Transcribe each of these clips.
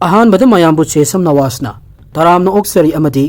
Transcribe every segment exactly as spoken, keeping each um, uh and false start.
ꯑꯍꯥꯟꯕꯗ ꯃꯌꯥꯝꯕꯨ ꯆꯦꯁꯝ ꯅꯋꯥꯖꯅ ꯇꯔꯥꯝꯅ ꯑꯣꯛꯆꯔꯤ ꯑꯃꯗꯤ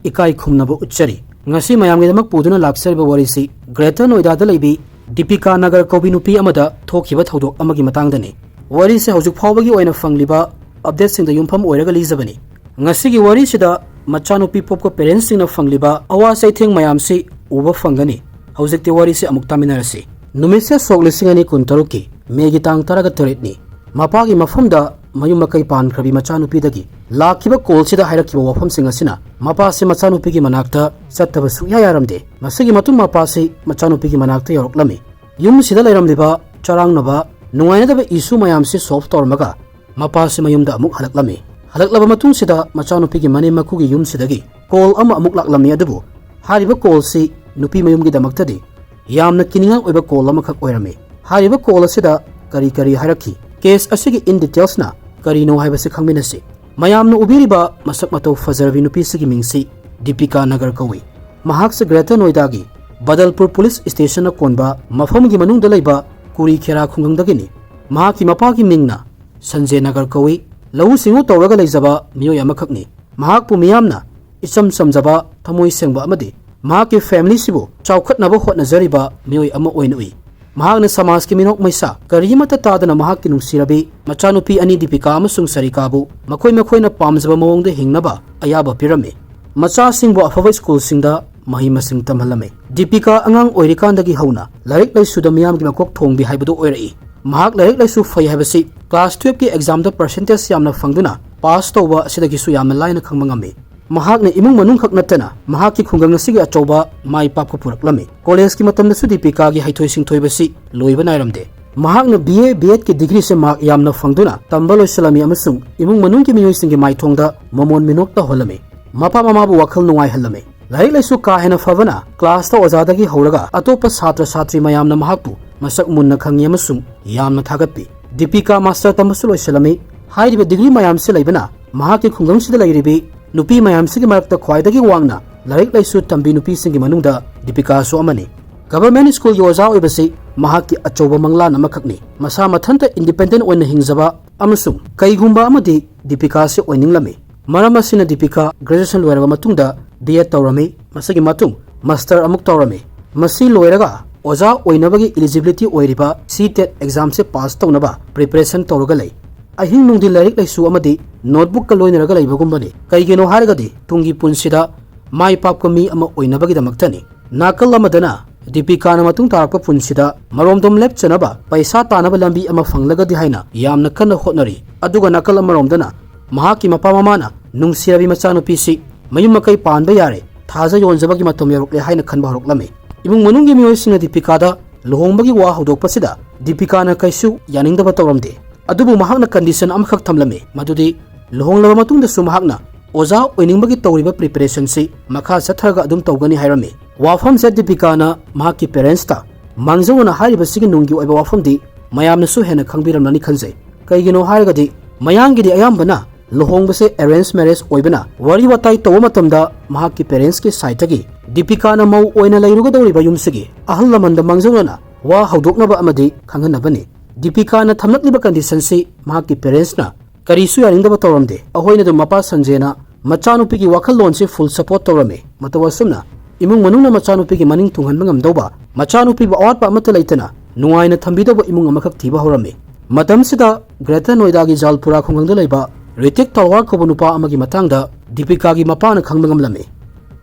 ꯏꯀꯥꯏ ꯈꯨꯝꯅꯕ ꯎꯠꯆꯔꯤ꯫ ꯉꯁꯤ ꯃꯌꯥꯝꯒꯤꯗꯃꯛ ꯄꯨꯗꯨꯅ ꯂꯥꯛꯆꯔꯤꯕ ꯋꯥꯔꯤꯁꯤ ꯒ꯭ꯔꯦꯇꯔ ꯅꯣꯏꯗꯥꯗ ꯂꯩꯕꯤ ꯗꯤꯄꯤꯀꯥ ꯅꯒꯔ ꯀꯧꯕꯤ ꯅꯨꯄꯤ ꯑꯃꯗ ꯊꯣꯛꯈꯤꯕ ꯊꯧꯗꯣꯛ ꯑꯃꯒꯤ ꯃꯇꯥꯡꯗꯅꯤ꯫ ꯋꯥꯔꯤꯁꯦ ꯍꯧꯖꯤꯛ ꯐꯥꯎꯕꯒꯤ ꯑꯣꯏꯅ ꯐꯪꯂꯤꯕ ꯑꯞꯗꯦꯠꯁꯤꯡꯗ ꯌꯨꯝꯐꯝ ꯑꯣꯏꯔꯒ ꯂꯤꯖꯕꯅꯤ꯫ ꯉꯁꯤꯒꯤ ꯋꯥꯔꯤꯁꯤꯗ ꯃꯆꯥꯅꯨꯄꯤ ꯄꯣꯛꯄ ꯄꯦꯔꯦꯟꯁꯁꯤꯡꯅ ꯐꯪꯂꯤꯕ ꯑꯋꯥ ꯆꯩꯊꯦꯡ ꯃꯌꯥꯝꯁꯤ ꯎꯕ ꯐꯪꯒꯅꯤ꯫ ꯍꯧꯖꯤꯛꯇꯤ ꯋꯥꯔꯤꯁꯤ ꯑꯃꯨꯛ ꯇꯥꯃꯤꯟꯅꯔꯁꯤ꯫ ꯅꯨꯃꯤꯠꯁꯦ ꯁꯣꯛ ꯂꯤꯁꯤꯡ ꯑꯅꯤ ꯀꯨꯟ ꯇꯔꯨꯛꯀꯤ ꯃꯦꯒꯤ ꯇꯥꯡ ꯇꯔꯥꯒ ꯇꯔꯦꯠꯅꯤ꯫ ꯃꯄꯥꯒꯤ ꯃꯐꯝꯗ ꯃꯌꯨꯝ ꯃꯀꯩ ꯄꯥꯟꯈ꯭ꯔꯕꯤ ꯃꯆꯥꯅꯨꯄꯤꯗꯒꯤ ꯂꯥꯛꯈꯤꯕ ꯀꯣꯜꯁꯤꯗ ꯍꯥꯏꯔꯛꯈꯤꯕ ꯋꯥꯐꯝꯁꯤꯡ ꯑꯁꯤꯅ ꯃꯄꯥꯁꯤ ꯃꯆꯥꯅꯨꯄꯤꯒꯤ ꯃꯅꯥꯛꯇ ꯆꯠꯇꯕ ꯁꯨꯛꯌꯥ ꯌꯥꯔꯝꯗꯦ꯫ ꯃꯁꯤꯒꯤ ꯃꯇꯨꯡ ꯃꯄꯥꯁꯤ ꯃꯆꯥꯅꯨꯄꯤꯒꯤ ꯃꯅꯥꯛꯇ ꯌꯧꯔꯛꯂꯝꯃꯤ꯫ ꯌꯨꯝꯁꯤꯗ ꯂꯩꯔꯝꯂꯤꯕ ꯆꯔꯥꯡꯅꯕ, ꯅꯨꯡꯉꯥꯏꯅꯗꯕ ꯏꯁꯨ ꯃꯌꯥꯝꯁꯤ ꯁꯣꯜꯚ ꯇꯧꯔꯝꯃꯒ ꯃꯄꯥꯁꯤ ꯃꯌꯨꯝꯗ ꯑꯃꯨꯛ ꯍꯜꯂꯛꯂꯝꯃꯤ꯫ ꯍꯜꯂꯛꯂꯕ ꯃꯇꯨꯡꯁꯤꯗ ꯃꯆꯥꯅꯨꯄꯤꯒꯤ ꯃꯅꯦꯝ ꯃꯀꯨꯒꯤ ꯌꯨꯝꯁꯤꯗꯒꯤ ꯀꯣꯜ ꯑꯃ ꯑꯃꯨꯛ ꯂꯥꯛꯂꯝꯃꯤ, ꯑꯗꯨꯕꯨ ꯍꯥꯏꯔꯤꯕ ꯀꯣꯜꯁꯤ ꯅꯨꯄꯤ ꯃꯌꯨꯝꯒꯤꯗꯃꯛꯇꯗꯤ ꯌꯥꯝꯅ ꯀꯤꯅꯤꯡꯉꯥꯏ ꯑꯣꯏꯕ ꯀꯣꯜ ꯑꯃꯈꯛ ꯑꯣꯏꯔꯝꯃꯤ꯫ ꯍꯥꯏꯔꯤꯕ ꯀꯣꯜ ꯑꯁꯤꯗ ꯀꯔꯤ ꯀꯔꯤ ꯍꯥꯏꯔꯛꯈꯤ, ꯀꯦꯁ ꯑꯁꯤꯒꯤ ꯏꯟ ꯗꯤꯇꯦꯜꯁꯅ ꯀꯔꯤꯅꯣ ꯍꯥꯏꯕꯁꯤ ꯈꯪꯃꯤꯟꯅꯁꯤ꯫ ꯃꯌꯥꯝꯅ ꯎꯕꯤꯔꯤꯕ ꯃꯁꯛ ꯃꯇꯧ ꯐꯖꯔꯕꯤ ꯅꯨꯄꯤꯁꯤꯒꯤ ꯃꯤꯡꯁꯤ ꯗꯤꯄꯤꯀꯥ ꯅꯒꯔ ꯀꯧꯏ꯫ ꯃꯍꯥꯛꯁꯤ ꯒ꯭ꯔꯦꯇꯔ ꯅꯣꯏꯗꯥꯒꯤ ꯕꯗꯜꯄꯨꯔ ꯄꯨꯂꯤꯁ ꯁ꯭ꯇꯦꯁꯟꯅ ꯀꯣꯟꯕ ꯃꯐꯝꯒꯤ ꯃꯅꯨꯡꯗ ꯂꯩꯕ ꯀꯨꯔꯤ ꯈꯦꯔꯥ ꯈꯨꯡꯒꯪꯗꯒꯤꯅꯤ꯫ ꯃꯍꯥꯛꯀꯤ ꯃꯄꯥꯒꯤ ꯃꯤꯡꯅ ꯁꯟꯖꯦ ꯅꯒꯔ ꯀꯧꯏ꯫ ꯂꯧꯎ ꯁꯤꯡꯎ ꯇꯧꯔꯒ ꯂꯩꯖꯕ ꯃꯤꯑꯣꯏ ꯑꯃꯈꯛꯅꯤ꯫ ꯃꯍꯥꯛꯄꯨ ꯃꯤꯌꯥꯝꯅ ꯏꯆꯝ ꯆꯝꯖꯕ, ꯊꯃꯣꯏ ꯁꯦꯡꯕ ꯑꯃꯗꯤ ꯃꯍꯥꯛꯀꯤ ꯐꯦꯃꯤꯂꯤꯁꯤꯕꯨ ꯆꯥꯎꯈꯠꯅꯕ ꯍꯣꯠꯅꯖꯔꯤꯕ ꯃꯤꯑꯣꯏ ꯑꯃ ꯑꯣꯏꯅ ꯎꯏ꯫ ꯃꯍꯥꯛꯅ ꯁꯃꯥꯖꯀꯤ ꯃꯤꯅꯣꯛ ꯃꯩꯁꯥ ꯀꯔꯤꯃꯠꯇ ꯇꯥꯗꯅ ꯃꯍꯥꯛꯀꯤ ꯅꯨꯡꯁꯤꯔꯕꯤ ꯃꯆꯥꯅꯨꯄꯤ ꯑꯅꯤ ꯗꯤꯄꯤꯀꯥ ꯑꯃꯁꯨꯡ ꯁꯔꯤꯀꯥꯕꯨ ꯃꯈꯣꯏ ꯃꯈꯣꯏꯅ ꯄꯥꯝꯖꯕ ꯃꯑꯣꯡꯗ ꯍꯤꯡꯅꯕ ꯑꯌꯥꯕ ꯄꯤꯔꯝꯃꯤ꯫ ꯃꯆꯥꯁꯤꯡꯕꯨ ꯑꯐꯕ ꯁ꯭ꯀꯨꯜꯁꯤꯡꯗ ꯃꯍꯩ ꯃꯁꯤꯡ ꯇꯝꯍꯜꯂꯝꯃꯤ꯫ ꯗꯤꯄꯤꯀꯥ ꯑꯉꯥꯡ ꯑꯣꯏꯔꯤꯀꯥꯟꯗꯒꯤ ꯍꯧꯅ ꯂꯥꯏꯔꯤꯛ ꯂꯥꯏꯁꯨꯗ ꯃꯤꯌꯥꯝꯒꯤ ꯃꯀꯣꯛ ꯊꯣꯡꯕꯤ ꯍꯥꯏꯕꯗꯨ ꯑꯣꯏꯔꯛꯏ꯫ ꯃꯍꯥꯛ ꯂꯥꯏꯔꯤꯛ ꯂꯥꯏꯁꯨ ꯐꯩ ꯍꯥꯏꯕꯁꯤ ꯀ꯭ꯂꯥꯁ ꯇꯨꯌꯦꯜꯐꯀꯤ ꯑꯦꯛꯖꯥꯝꯗ ꯄꯥꯔꯁꯦꯟꯇꯦꯖ ꯌꯥꯝꯅ ꯐꯪꯗꯨꯅ ꯄꯥꯁ ꯇꯧꯕ ꯑꯁꯤꯗꯒꯤꯁꯨ ꯌꯥꯝꯅ ꯂꯥꯏꯅ ꯈꯪꯕ ꯉꯝꯃꯤ꯫ ꯃꯍꯥꯛꯅ ꯏꯃꯨꯡ ꯃꯅꯨꯡ ꯈꯛ ꯅꯠꯇꯅ ꯃꯍꯥꯛꯀꯤ ꯈꯨꯡꯒꯪ ꯑꯁꯤꯒꯤ ꯑꯆꯧꯕ ꯃꯥꯏ ꯄꯥꯛꯄ ꯄꯨꯔꯛꯂꯝꯃꯤ꯫ ꯀꯣꯂꯦꯖꯀꯤ ꯃꯇꯝꯗꯁꯨ ꯗꯤꯄꯤꯀꯥꯒꯤ ꯍꯩꯊꯣꯏ ꯁꯤꯡꯊꯣꯏꯕꯁꯤ ꯂꯣꯏꯕ ꯅꯥꯏꯔꯝꯗꯦ꯫ ꯃꯍꯥꯛꯅ ꯕꯤ ꯑꯦ, ꯕꯤ ꯑꯦꯗꯀꯤ ꯗꯤꯒ꯭ꯔꯤꯁꯦ ꯃꯥꯔꯛ ꯌꯥꯝꯅ ꯐꯪꯗꯨꯅ ꯇꯝꯕ ꯂꯣꯏꯁꯤꯜꯂꯝꯃꯤ ꯑꯃꯁꯨꯡ ꯏꯃꯨꯡ ꯃꯅꯨꯡꯒꯤ ꯃꯤꯑꯣꯏꯁꯤꯡꯒꯤ ꯃꯥꯏꯊꯣꯡꯗ ꯃꯃꯣꯟ ꯃꯤꯅꯣꯛ ꯇꯧꯍꯜꯂꯝꯃꯤ꯫ ꯃꯄꯥ ꯃꯃꯥꯕꯨ ꯋꯥꯈꯜ ꯅꯨꯡꯉꯥꯏꯍꯜꯂꯝꯃꯤ꯫ ꯂꯥꯏꯔꯤꯛ ꯂꯥꯏꯁꯨ ꯀꯥ ꯍꯦꯟꯅ ꯐꯕꯅ ꯀ꯭ꯂꯥꯁꯇ ꯑꯣꯖꯥꯗꯒꯤ ꯍꯧꯔꯒ ꯑꯇꯣꯞꯄ ꯁꯥꯇ꯭ꯔ ꯁꯥꯇ꯭ꯔꯤ ꯃꯌꯥꯝꯅ ꯃꯍꯥꯛꯄꯨ ꯃꯁꯛ ꯃꯨꯟꯅ ꯈꯪꯉꯤ ꯑꯃꯁꯨꯡ ꯌꯥꯝꯅ ꯊꯥꯒꯠꯄꯤ꯫ ꯗꯤꯄꯤꯀꯥ ꯃꯥꯁꯇꯔ ꯇꯝꯕꯁꯨ ꯂꯣꯏꯁꯤꯜꯂꯝꯃꯤ꯫ ꯍꯥꯏꯔꯤꯕ ꯗꯤꯒ꯭ꯔꯤ ꯃꯌꯥꯝꯁꯤ ꯂꯩꯕꯅ ꯃꯍꯥꯛꯀꯤ ꯈꯨꯡꯒꯪꯁꯤꯗ ꯂꯩꯔꯤꯕꯤ ꯅꯨꯄꯤ ꯃꯌꯥꯝꯁꯤꯒꯤ ꯃꯔꯛꯇ ꯈ꯭ꯋꯥꯏꯗꯒꯤ ꯋꯥꯡꯅ ꯂꯥꯏꯔꯤꯛ ꯂꯥꯏꯁꯨ ꯇꯝꯕꯤ ꯅꯨꯄꯤꯁꯤꯡꯒꯤ ꯃꯅꯨꯡꯗ ꯗꯤꯄꯤꯀꯥꯁꯨ ꯑꯃꯅꯤ꯫ ꯒꯚꯔꯟꯃꯦꯟꯠ ꯁ꯭ꯀꯨꯜꯒꯤ ꯑꯣꯖꯥ ꯑꯣꯏꯕꯁꯤ ꯃꯍꯥꯛꯀꯤ ꯑꯆꯧꯕ ꯃꯪꯂꯥꯟ ꯑꯃꯈꯛꯅꯤ꯫ ꯃꯁꯥ ꯃꯊꯟꯇ ꯏꯟꯗꯤꯄꯦꯟꯗꯦꯟꯠ ꯑꯣꯏꯅ ꯍꯤꯡꯖꯕ ꯑꯃꯁꯨꯡ ꯀꯩꯒꯨꯝꯕ ꯑꯃꯗꯤ ꯗꯤꯄꯤꯀꯥꯁꯤ ꯑꯣꯏꯅꯤꯡꯂꯝꯃꯤ꯫ ꯃꯔꯝ ꯑꯁꯤꯅ ꯗꯤꯄꯤꯀꯥ graduation ꯂꯣꯏꯔꯕ ꯃꯇꯨꯡꯗ B.Ed ꯇꯧꯔꯝꯃꯤ꯫ ꯃꯁꯤꯒꯤ ꯃꯇꯨꯡ master ꯑꯃꯨꯛ ꯇꯧꯔꯝꯃꯤ꯫ ꯃꯁꯤ ꯂꯣꯏꯔꯒ ꯑꯣꯖꯥ ꯑꯣꯏꯅꯕꯒꯤ eligibility ꯑꯣꯏꯔꯤꯕ CTET examꯁꯦ pass ꯇꯧꯅꯕ preparation ꯇꯧꯔꯒ ꯂꯩ꯫ ꯑꯍꯤꯡ ꯅꯨꯡꯊꯤꯜ ꯂꯥꯏꯔꯤꯛ ꯂꯥꯏꯁꯨ ꯑꯃꯗꯤ notebookꯀ ꯂꯣꯏꯅꯔꯒ ꯂꯩꯕꯒꯨꯝꯕꯅꯤ꯫ ꯀꯩꯒꯤꯅꯣ ꯍꯥꯏꯔꯒꯗꯤ ꯇꯨꯡꯒꯤ ꯄꯨꯟꯁꯤꯗ ꯃꯥꯏ ꯄꯥꯛꯄ ꯃꯤ ꯑꯃ ꯑꯣꯏꯅꯕꯒꯤꯗꯃꯛꯇꯅꯤ꯫ ꯅꯥꯀꯜ ꯑꯃꯗꯅ ꯗꯤꯄꯤꯀꯥꯅ ꯃꯇꯨꯡ ꯇꯥꯔꯛꯄ ꯄꯨꯟꯁꯤꯗ ꯃꯔꯣꯝꯗꯣꯝ ꯂꯦꯞꯆꯅꯕ ꯄꯩꯁꯥ ꯇꯥꯅꯕ ꯂꯝꯕꯤ ꯑꯃ ꯐꯪꯂꯒꯗꯤ ꯍꯥꯏꯅ ꯌꯥꯝꯅ ꯀꯟꯅ ꯍꯣꯠꯅꯔꯤ꯫ ꯑꯗꯨꯒ ꯅꯥꯀꯜ ꯑꯃꯔꯣꯝꯗꯅ ꯃꯍꯥꯛꯀꯤ ꯃꯄꯥ ꯃꯃꯥꯅ ꯅꯨꯡꯁꯤꯔꯕꯤ ꯃꯆꯥꯅꯨꯄꯤꯁꯤ ꯃꯌꯨꯝ ꯃꯀꯩ ꯄꯥꯟꯕ ꯌꯥꯔꯦ, ꯊꯥꯖ ꯌꯣꯟꯖꯕꯒꯤ ꯃꯇꯝ ꯌꯧꯔꯛꯂꯦ ꯍꯥꯏꯅ ꯈꯟꯕ ꯍꯧꯔꯛꯂꯝꯃꯤ꯫ ꯏꯃꯨꯡ ꯃꯅꯨꯡꯒꯤ ꯃꯤꯑꯣꯏꯁꯤꯡꯅ ꯗꯤꯄꯤꯀꯥꯗ ꯂꯨꯍꯣꯡꯕꯒꯤ ꯋꯥ ꯍꯧꯗꯣꯛꯄꯁꯤꯗ ꯗꯤꯄꯤꯀꯥꯅ ꯀꯩꯁꯨ ꯌꯥꯅꯤꯡꯗꯕ ꯇꯧꯔꯝꯗꯦ꯫ ꯑꯗꯨꯕꯨ ꯃꯍꯥꯛꯅ condition ꯑꯃꯈꯛ ꯊꯝꯂꯝꯃꯤ, ꯃꯗꯨꯗꯤ ꯂꯨꯍꯣꯡꯂꯕ ꯃꯇꯨꯡꯗꯁꯨ ꯃꯍꯥꯛꯅ ꯑꯣꯖꯥ ꯑꯣꯏꯅꯤꯡꯕꯒꯤ ꯇꯧꯔꯤꯕ preparationꯁꯤ ꯃꯈꯥ ꯆꯠꯊꯔꯒ ꯑꯗꯨꯝ ꯇꯧꯒꯅꯤ ꯍꯥꯏꯔꯝꯃꯤ꯫ ꯋꯥꯐꯝꯁꯦ ꯗꯤꯄꯤꯀꯥꯅ ꯃꯍꯥꯛꯀꯤ parentsꯇ ꯃꯥꯡꯖꯧꯅꯅ ꯍꯥꯏꯔꯤꯕꯁꯤꯒꯤ ꯅꯨꯡꯒꯤ ꯑꯣꯏꯕ ꯋꯥꯐꯝꯗꯤ ꯃꯌꯥꯝꯅꯁꯨ ꯍꯦꯟꯅ ꯈꯪꯕꯤꯔꯝꯂꯅꯤ ꯈꯟꯖꯩ꯫ ꯀꯩꯒꯤꯅꯣ ꯍꯥꯏꯔꯒꯗꯤ ꯃꯌꯥꯡꯒꯤꯗꯤ ꯑꯌꯥꯝꯕꯅ ꯂꯨꯍꯣꯡꯕꯁꯦ arrange marriage ꯑꯣꯏꯕꯅ ꯋꯥꯔꯤ ꯋꯥꯇꯥꯏ ꯇꯧꯕ ꯃꯇꯝꯗ ꯃꯍꯥꯛꯀꯤ parentsꯀꯤ sideꯇꯒꯤ ꯗꯤꯄꯤꯀꯥꯅ ꯃꯧ ꯑꯣꯏꯅ ꯂꯩꯔꯨꯒꯗꯧꯔꯤꯕ ꯌꯨꯝꯁꯤꯒꯤ ꯑꯍꯜ ꯂꯃꯟꯗ ꯃꯥꯡꯖꯧꯅꯅ ꯋꯥ ꯍꯧꯗꯣꯛꯅꯕ ꯑꯃꯗꯤ ꯈꯪꯍꯟꯅꯕꯅꯤ꯫ ꯗꯤꯄꯤꯀꯥꯅ ꯊꯝꯂꯛꯂꯤꯕ conditionꯁꯤ ꯃꯍꯥꯛꯀꯤ parentsꯅ ꯀꯔꯤꯁꯨ ꯌꯥꯅꯤꯡꯗꯕ ꯇꯧꯔꯝꯗꯦ꯫ ꯑꯩꯈꯣꯏꯅ ꯑꯗꯨꯝ ꯃꯄꯥ ꯁꯟꯖꯦꯅ ꯃꯆꯥꯅꯨꯄꯤꯒꯤ ꯋꯥꯈꯜꯂꯣꯟꯁꯤ full support ꯇꯧꯔꯝꯃꯤ꯫ ꯃꯇꯧ ꯑꯁꯨꯝꯅ ꯏꯃꯨꯡ ꯃꯅꯨꯡꯅ ꯃꯆꯥꯅꯨꯄꯤꯒꯤ ꯃꯅꯤꯡ ꯊꯨꯡꯍꯟꯕ ꯉꯝꯗꯧꯕ, ꯃꯆꯥꯅꯨꯄꯤꯕꯨ ꯑꯋꯥꯠꯄ ꯑꯃꯠꯇ ꯂꯩꯇꯅ ꯅꯨꯡꯉꯥꯏꯅ ꯊꯝꯕꯤꯗꯧꯕ ꯏꯃꯨꯡ ꯑꯃꯈꯛ ꯊꯤꯕ ꯍꯧꯔꯝꯃꯤ꯫ ꯃꯇꯝꯁꯤꯗ Greater Noidagꯤ ꯖꯥꯜꯄꯨꯔꯥ ꯈꯨꯡꯒꯪꯗ ꯂꯩꯕ ꯔꯤꯇꯤꯛ ꯇꯜꯋꯥꯔ ꯀꯧꯕ ꯅꯨꯄꯥ ꯑꯃꯒꯤ ꯃꯇꯥꯡꯗ ꯗꯤꯄꯤꯀꯥꯒꯤ ꯃꯄꯥꯅ ꯈꯪꯕ ꯉꯝꯂꯝꯃꯤ꯫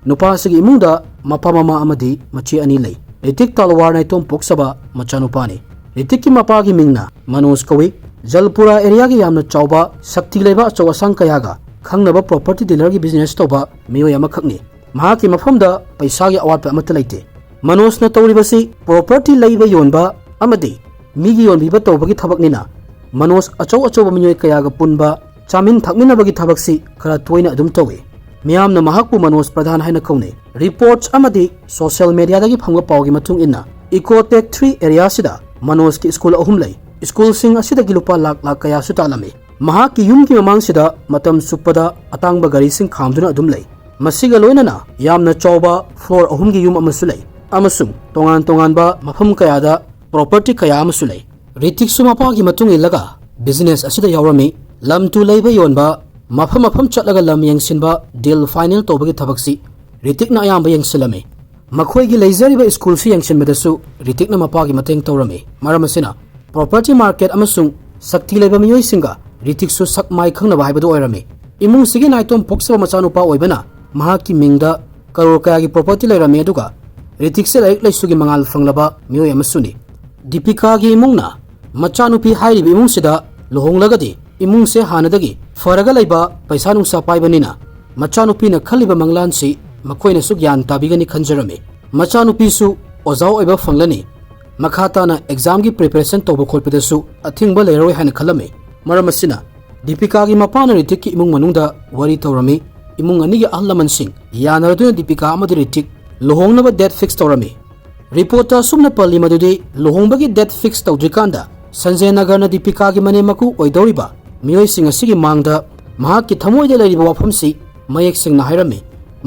ꯅꯨꯄꯥ ꯑꯁꯤꯒꯤ ꯏꯃꯨꯡꯗ ꯃꯄꯥ ꯃꯃꯥ ꯑꯃꯗꯤ ꯃꯆꯦ ꯑꯅꯤ ꯂꯩ꯫ ꯔꯤꯇꯤꯛ ꯇꯜꯋꯥꯔ ꯅꯥꯏꯇꯣꯝ ꯄꯣꯛꯆꯕ ꯃꯆꯥꯅꯨꯄꯥꯅꯤ꯫ ꯔꯤꯇꯤꯛꯀꯤ ꯃꯄꯥꯒꯤ ꯃꯤꯡꯅ ꯃꯅꯣꯖ ꯀꯧꯏ꯫ ꯖꯜꯄꯨꯔꯥ areaꯒꯤ ꯌꯥꯝꯅ ꯆꯥꯎꯕ ꯁꯛꯇꯤ ꯂꯩꯕ ꯑꯆꯧ ꯑꯁꯥꯡ ꯀꯌꯥꯒ ꯈꯪꯅꯕ property dealerꯒꯤ business ꯇꯧꯕ ꯃꯤꯑꯣꯏ ꯑꯃꯈꯛꯅꯤ꯫ ꯃꯍꯥꯛꯀꯤ ꯃꯐꯝꯗ ꯄꯩꯁꯥꯒꯤ ꯑꯋꯥꯠꯄ ꯑꯃꯠꯇ ꯂꯩꯇꯦ꯫ ꯃꯅꯣꯖꯅ ꯇꯧꯔꯤꯕꯁꯤ property ꯂꯩꯕ ꯌꯣꯟꯕ ꯑꯃꯗꯤ ꯃꯤꯒꯤ ꯌꯣꯟꯕꯤꯕ ꯇꯧꯕꯒꯤ ꯊꯕꯛꯅꯤꯅ ꯃꯅꯣꯖ ꯑꯆꯧ ꯑꯆꯧꯕ ꯃꯤꯑꯣꯏ ꯀꯌꯥꯒ ꯄꯨꯟꯕ, ꯆꯥꯃꯤꯟ ꯊꯛꯃꯤꯟꯅꯕꯒꯤ ꯊꯕꯛꯁꯤ ꯈꯔ ꯇꯣꯏꯅ ꯑꯗꯨꯝ ꯇꯧꯏ꯫ ꯃꯤꯌꯥꯝꯅ ꯃꯍꯥꯛꯄꯨ ꯃꯅꯣꯖ ꯄ꯭ꯔꯙꯥꯟ ꯍꯥꯏꯅ ꯀꯧꯅꯩ꯫ Reports ꯑꯃꯗꯤ social mediaꯗꯒꯤ ꯐꯪꯕ ꯄꯥꯎꯒꯤ ꯃꯇꯨꯡ ꯏꯟꯅ Ecotech three areaꯁꯤꯗ ꯃꯅꯣꯖꯀꯤ school ꯑꯍꯨꯝ ꯂꯩ꯫ Schoolꯁꯤꯡ ꯑꯁꯤꯗꯒꯤ ꯂꯨꯄꯥ ꯂꯥꯛ ꯂꯥꯛ ꯀꯌꯥꯁꯨ ꯇꯥꯜꯂꯝꯃꯤ꯫ ꯃꯍꯥꯛꯀꯤ ꯌꯨꯝꯒꯤ ꯃꯃꯥꯡꯁꯤꯗ ꯃꯇꯝ ꯆꯨꯞꯄꯗ ꯑꯇꯥꯡꯕ ꯒꯥꯔꯤꯁꯤꯡ ꯈꯥꯝꯗꯨꯅ ꯑꯗꯨꯝ ꯂꯩ꯫ ꯃꯁꯤꯒ ꯂꯣꯏꯅꯅ ꯌꯥꯝꯅ ꯆꯥꯎꯕ floor ꯑꯍꯨꯝꯒꯤ ꯌꯨꯝ ꯑꯃꯁꯨ ꯂꯩ ꯑꯃꯁꯨꯡ ꯇꯣꯉꯥꯟ ꯇꯣꯉꯥꯟꯕ ꯃꯐꯝ ꯀꯌꯥꯗ property ꯀꯌꯥ ꯑꯃꯁꯨ ꯂꯩ꯫ ꯔꯤꯇꯤꯛꯁꯨ ꯃꯄꯥꯒꯤ ꯃꯇꯨꯡ ꯏꯜꯂꯒ ꯕꯤꯖꯤꯅꯦꯁ ꯑꯁꯤꯗ ꯌꯥꯎꯔꯝꯃꯤ꯫ ꯂꯝ ꯇꯨ ꯂꯩꯕ ꯌꯣꯟꯕ, ꯃꯐꯝ ꯃꯐꯝ ꯆꯠꯂꯒ ꯂꯝ ꯌꯦꯡꯁꯤꯟꯕ, ꯗꯤꯜ ꯐꯥꯏꯅꯦꯜ ꯇꯧꯕꯒꯤ ꯊꯕꯛꯁꯤ ꯔꯤꯇꯤꯛꯅ ꯑꯌꯥꯝꯕ ꯌꯦꯡꯁꯤꯜꯂꯝꯃꯤ꯫ ꯃꯈꯣꯏꯒꯤ ꯂꯩꯖꯔꯤꯕ ꯁ꯭ꯀꯨꯜꯁꯤ ꯌꯦꯡꯁꯤꯟꯕꯗꯁꯨ ꯔꯤꯇꯤꯛꯅ ꯃꯄꯥꯒꯤ ꯃꯇꯦꯡ ꯇꯧꯔꯝꯃꯤ꯫ ꯃꯔꯝ ꯑꯁꯤꯅ ꯄ꯭ꯔꯣꯄꯔꯇꯤ ꯃꯥꯔꯀꯦꯠ ꯑꯃꯁꯨꯡ ꯁꯛꯇꯤ ꯂꯩꯕ ꯃꯤꯑꯣꯏꯁꯤꯡꯒ ꯔꯤꯇꯤꯛꯁꯨ ꯁꯛ ꯃꯥꯏ ꯈꯪꯅꯕ ꯍꯥꯏꯕꯗꯨ ꯑꯣꯏꯔꯝꯃꯤ꯫ ꯏꯃꯨꯡꯁꯤꯒꯤ ꯅꯥꯏꯇꯣꯝ ꯄꯣꯛꯆꯕ ꯃꯆꯥꯅꯨꯄꯥ ꯑꯣꯏꯕꯅ ꯃꯍꯥꯛꯀꯤ ꯃꯤꯡꯗ ꯀꯔꯣꯔ ꯀꯌꯥꯒꯤ ꯄ꯭ꯔꯣꯄꯔꯇꯤ ꯂꯩꯔꯝꯃꯤ꯫ ꯑꯗꯨꯒ ꯔꯤꯇꯤꯛꯁꯦ ꯂꯥꯏꯔꯤꯛ ꯂꯥꯏꯁꯨꯒꯤ ꯃꯉꯥꯜ ꯐꯪꯂꯕ ꯃꯤꯑꯣꯏ ꯑꯃꯁꯨꯅꯤ꯫ ꯗꯤꯄꯤꯀꯥꯒꯤ ꯏꯃꯨꯡꯅ ꯃꯆꯥꯅꯨꯄꯤ ꯍꯥꯏꯔꯤꯕ ꯏꯃꯨꯡꯁꯤꯗ ꯂꯨꯍꯣꯡꯂꯒꯗꯤ ꯏꯃꯨꯡꯁꯦ ꯍꯥꯟꯅꯗꯒꯤ ꯐꯔꯒ ꯂꯩꯕ, ꯄꯩꯁꯥ ꯅꯨꯡꯁꯥ ꯄꯥꯏꯕꯅꯤꯅ ꯃꯆꯥꯅꯨꯄꯤꯅ ꯈꯜꯂꯤꯕ ꯃꯪꯂꯥꯟꯁꯤ ꯃꯈꯣꯏꯅꯁꯨ ꯒ꯭ꯌꯥꯟ ꯇꯥꯕꯤꯒꯅꯤ ꯈꯟꯖꯔꯝꯃꯤ꯫ ꯃꯆꯥꯅꯨꯄꯤꯁꯨ ꯑꯣꯖꯥ ꯑꯣꯏꯕ ꯐꯪꯂꯅꯤ꯫ ꯃꯈꯥ ꯇꯥꯅ ꯑꯦꯛꯖꯥꯝꯒꯤ ꯄ꯭ꯔꯤꯄꯦꯔꯦꯁꯟ ꯇꯧꯕ ꯈꯣꯠꯄꯗꯁꯨ ꯑꯊꯤꯡꯕ ꯂꯩꯔꯔꯣꯏ ꯍꯥꯏꯅ ꯈꯜꯂꯝꯃꯤ꯫ ꯃꯔꯝ ꯑꯁꯤꯅ ꯗꯤꯄꯤꯀꯥꯒꯤ ꯃꯄꯥꯅ ꯔꯤꯇꯤꯛꯀꯤ ꯏꯃꯨꯡ ꯃꯅꯨꯡꯗ ꯋꯥꯔꯤ ꯇꯧꯔꯝꯃꯤ꯫ ꯏꯃꯨꯡ ꯑꯅꯤꯒꯤ ꯑꯍꯜ ꯂꯃꯟꯁꯤꯡ ꯌꯥꯅꯔꯗꯨꯅ ꯗꯤꯄꯤꯀꯥ ꯑꯃꯗꯤ ꯔꯤꯇꯤꯛ ꯂꯨꯍꯣꯡꯅꯕ ꯗꯦꯠ ꯐꯤꯛꯁ ꯇꯧꯔꯝꯃꯤ꯫ ꯔꯤꯄꯣꯔꯠꯇ ꯑꯁꯨꯝꯅ ꯄꯜꯂꯤ ꯃꯗꯨꯗꯤ ꯂꯨꯍꯣꯡꯕꯒꯤ ꯗꯦꯠ ꯐꯤꯛꯁ ꯇꯧꯗ꯭ꯔꯤꯀꯥꯟꯗ ꯁꯟꯖꯦ ꯅꯒꯔꯅ ꯗꯤꯄꯤꯀꯥꯒꯤ ꯃꯅꯦꯝ ꯃꯀꯨ ꯑꯣꯏꯗꯧꯔꯤꯕ ꯃꯤꯑꯣꯏꯁꯤꯡ ꯑꯁꯤꯒꯤ ꯃꯥꯡꯗ ꯃꯍꯥꯛꯀꯤ ꯊꯃꯣꯏꯗ ꯂꯩꯔꯤꯕ ꯋꯥꯐꯝꯁꯤ ꯃꯌꯦꯛ ꯁꯦꯡꯅ ꯍꯥꯏꯔꯝꯃꯤ꯫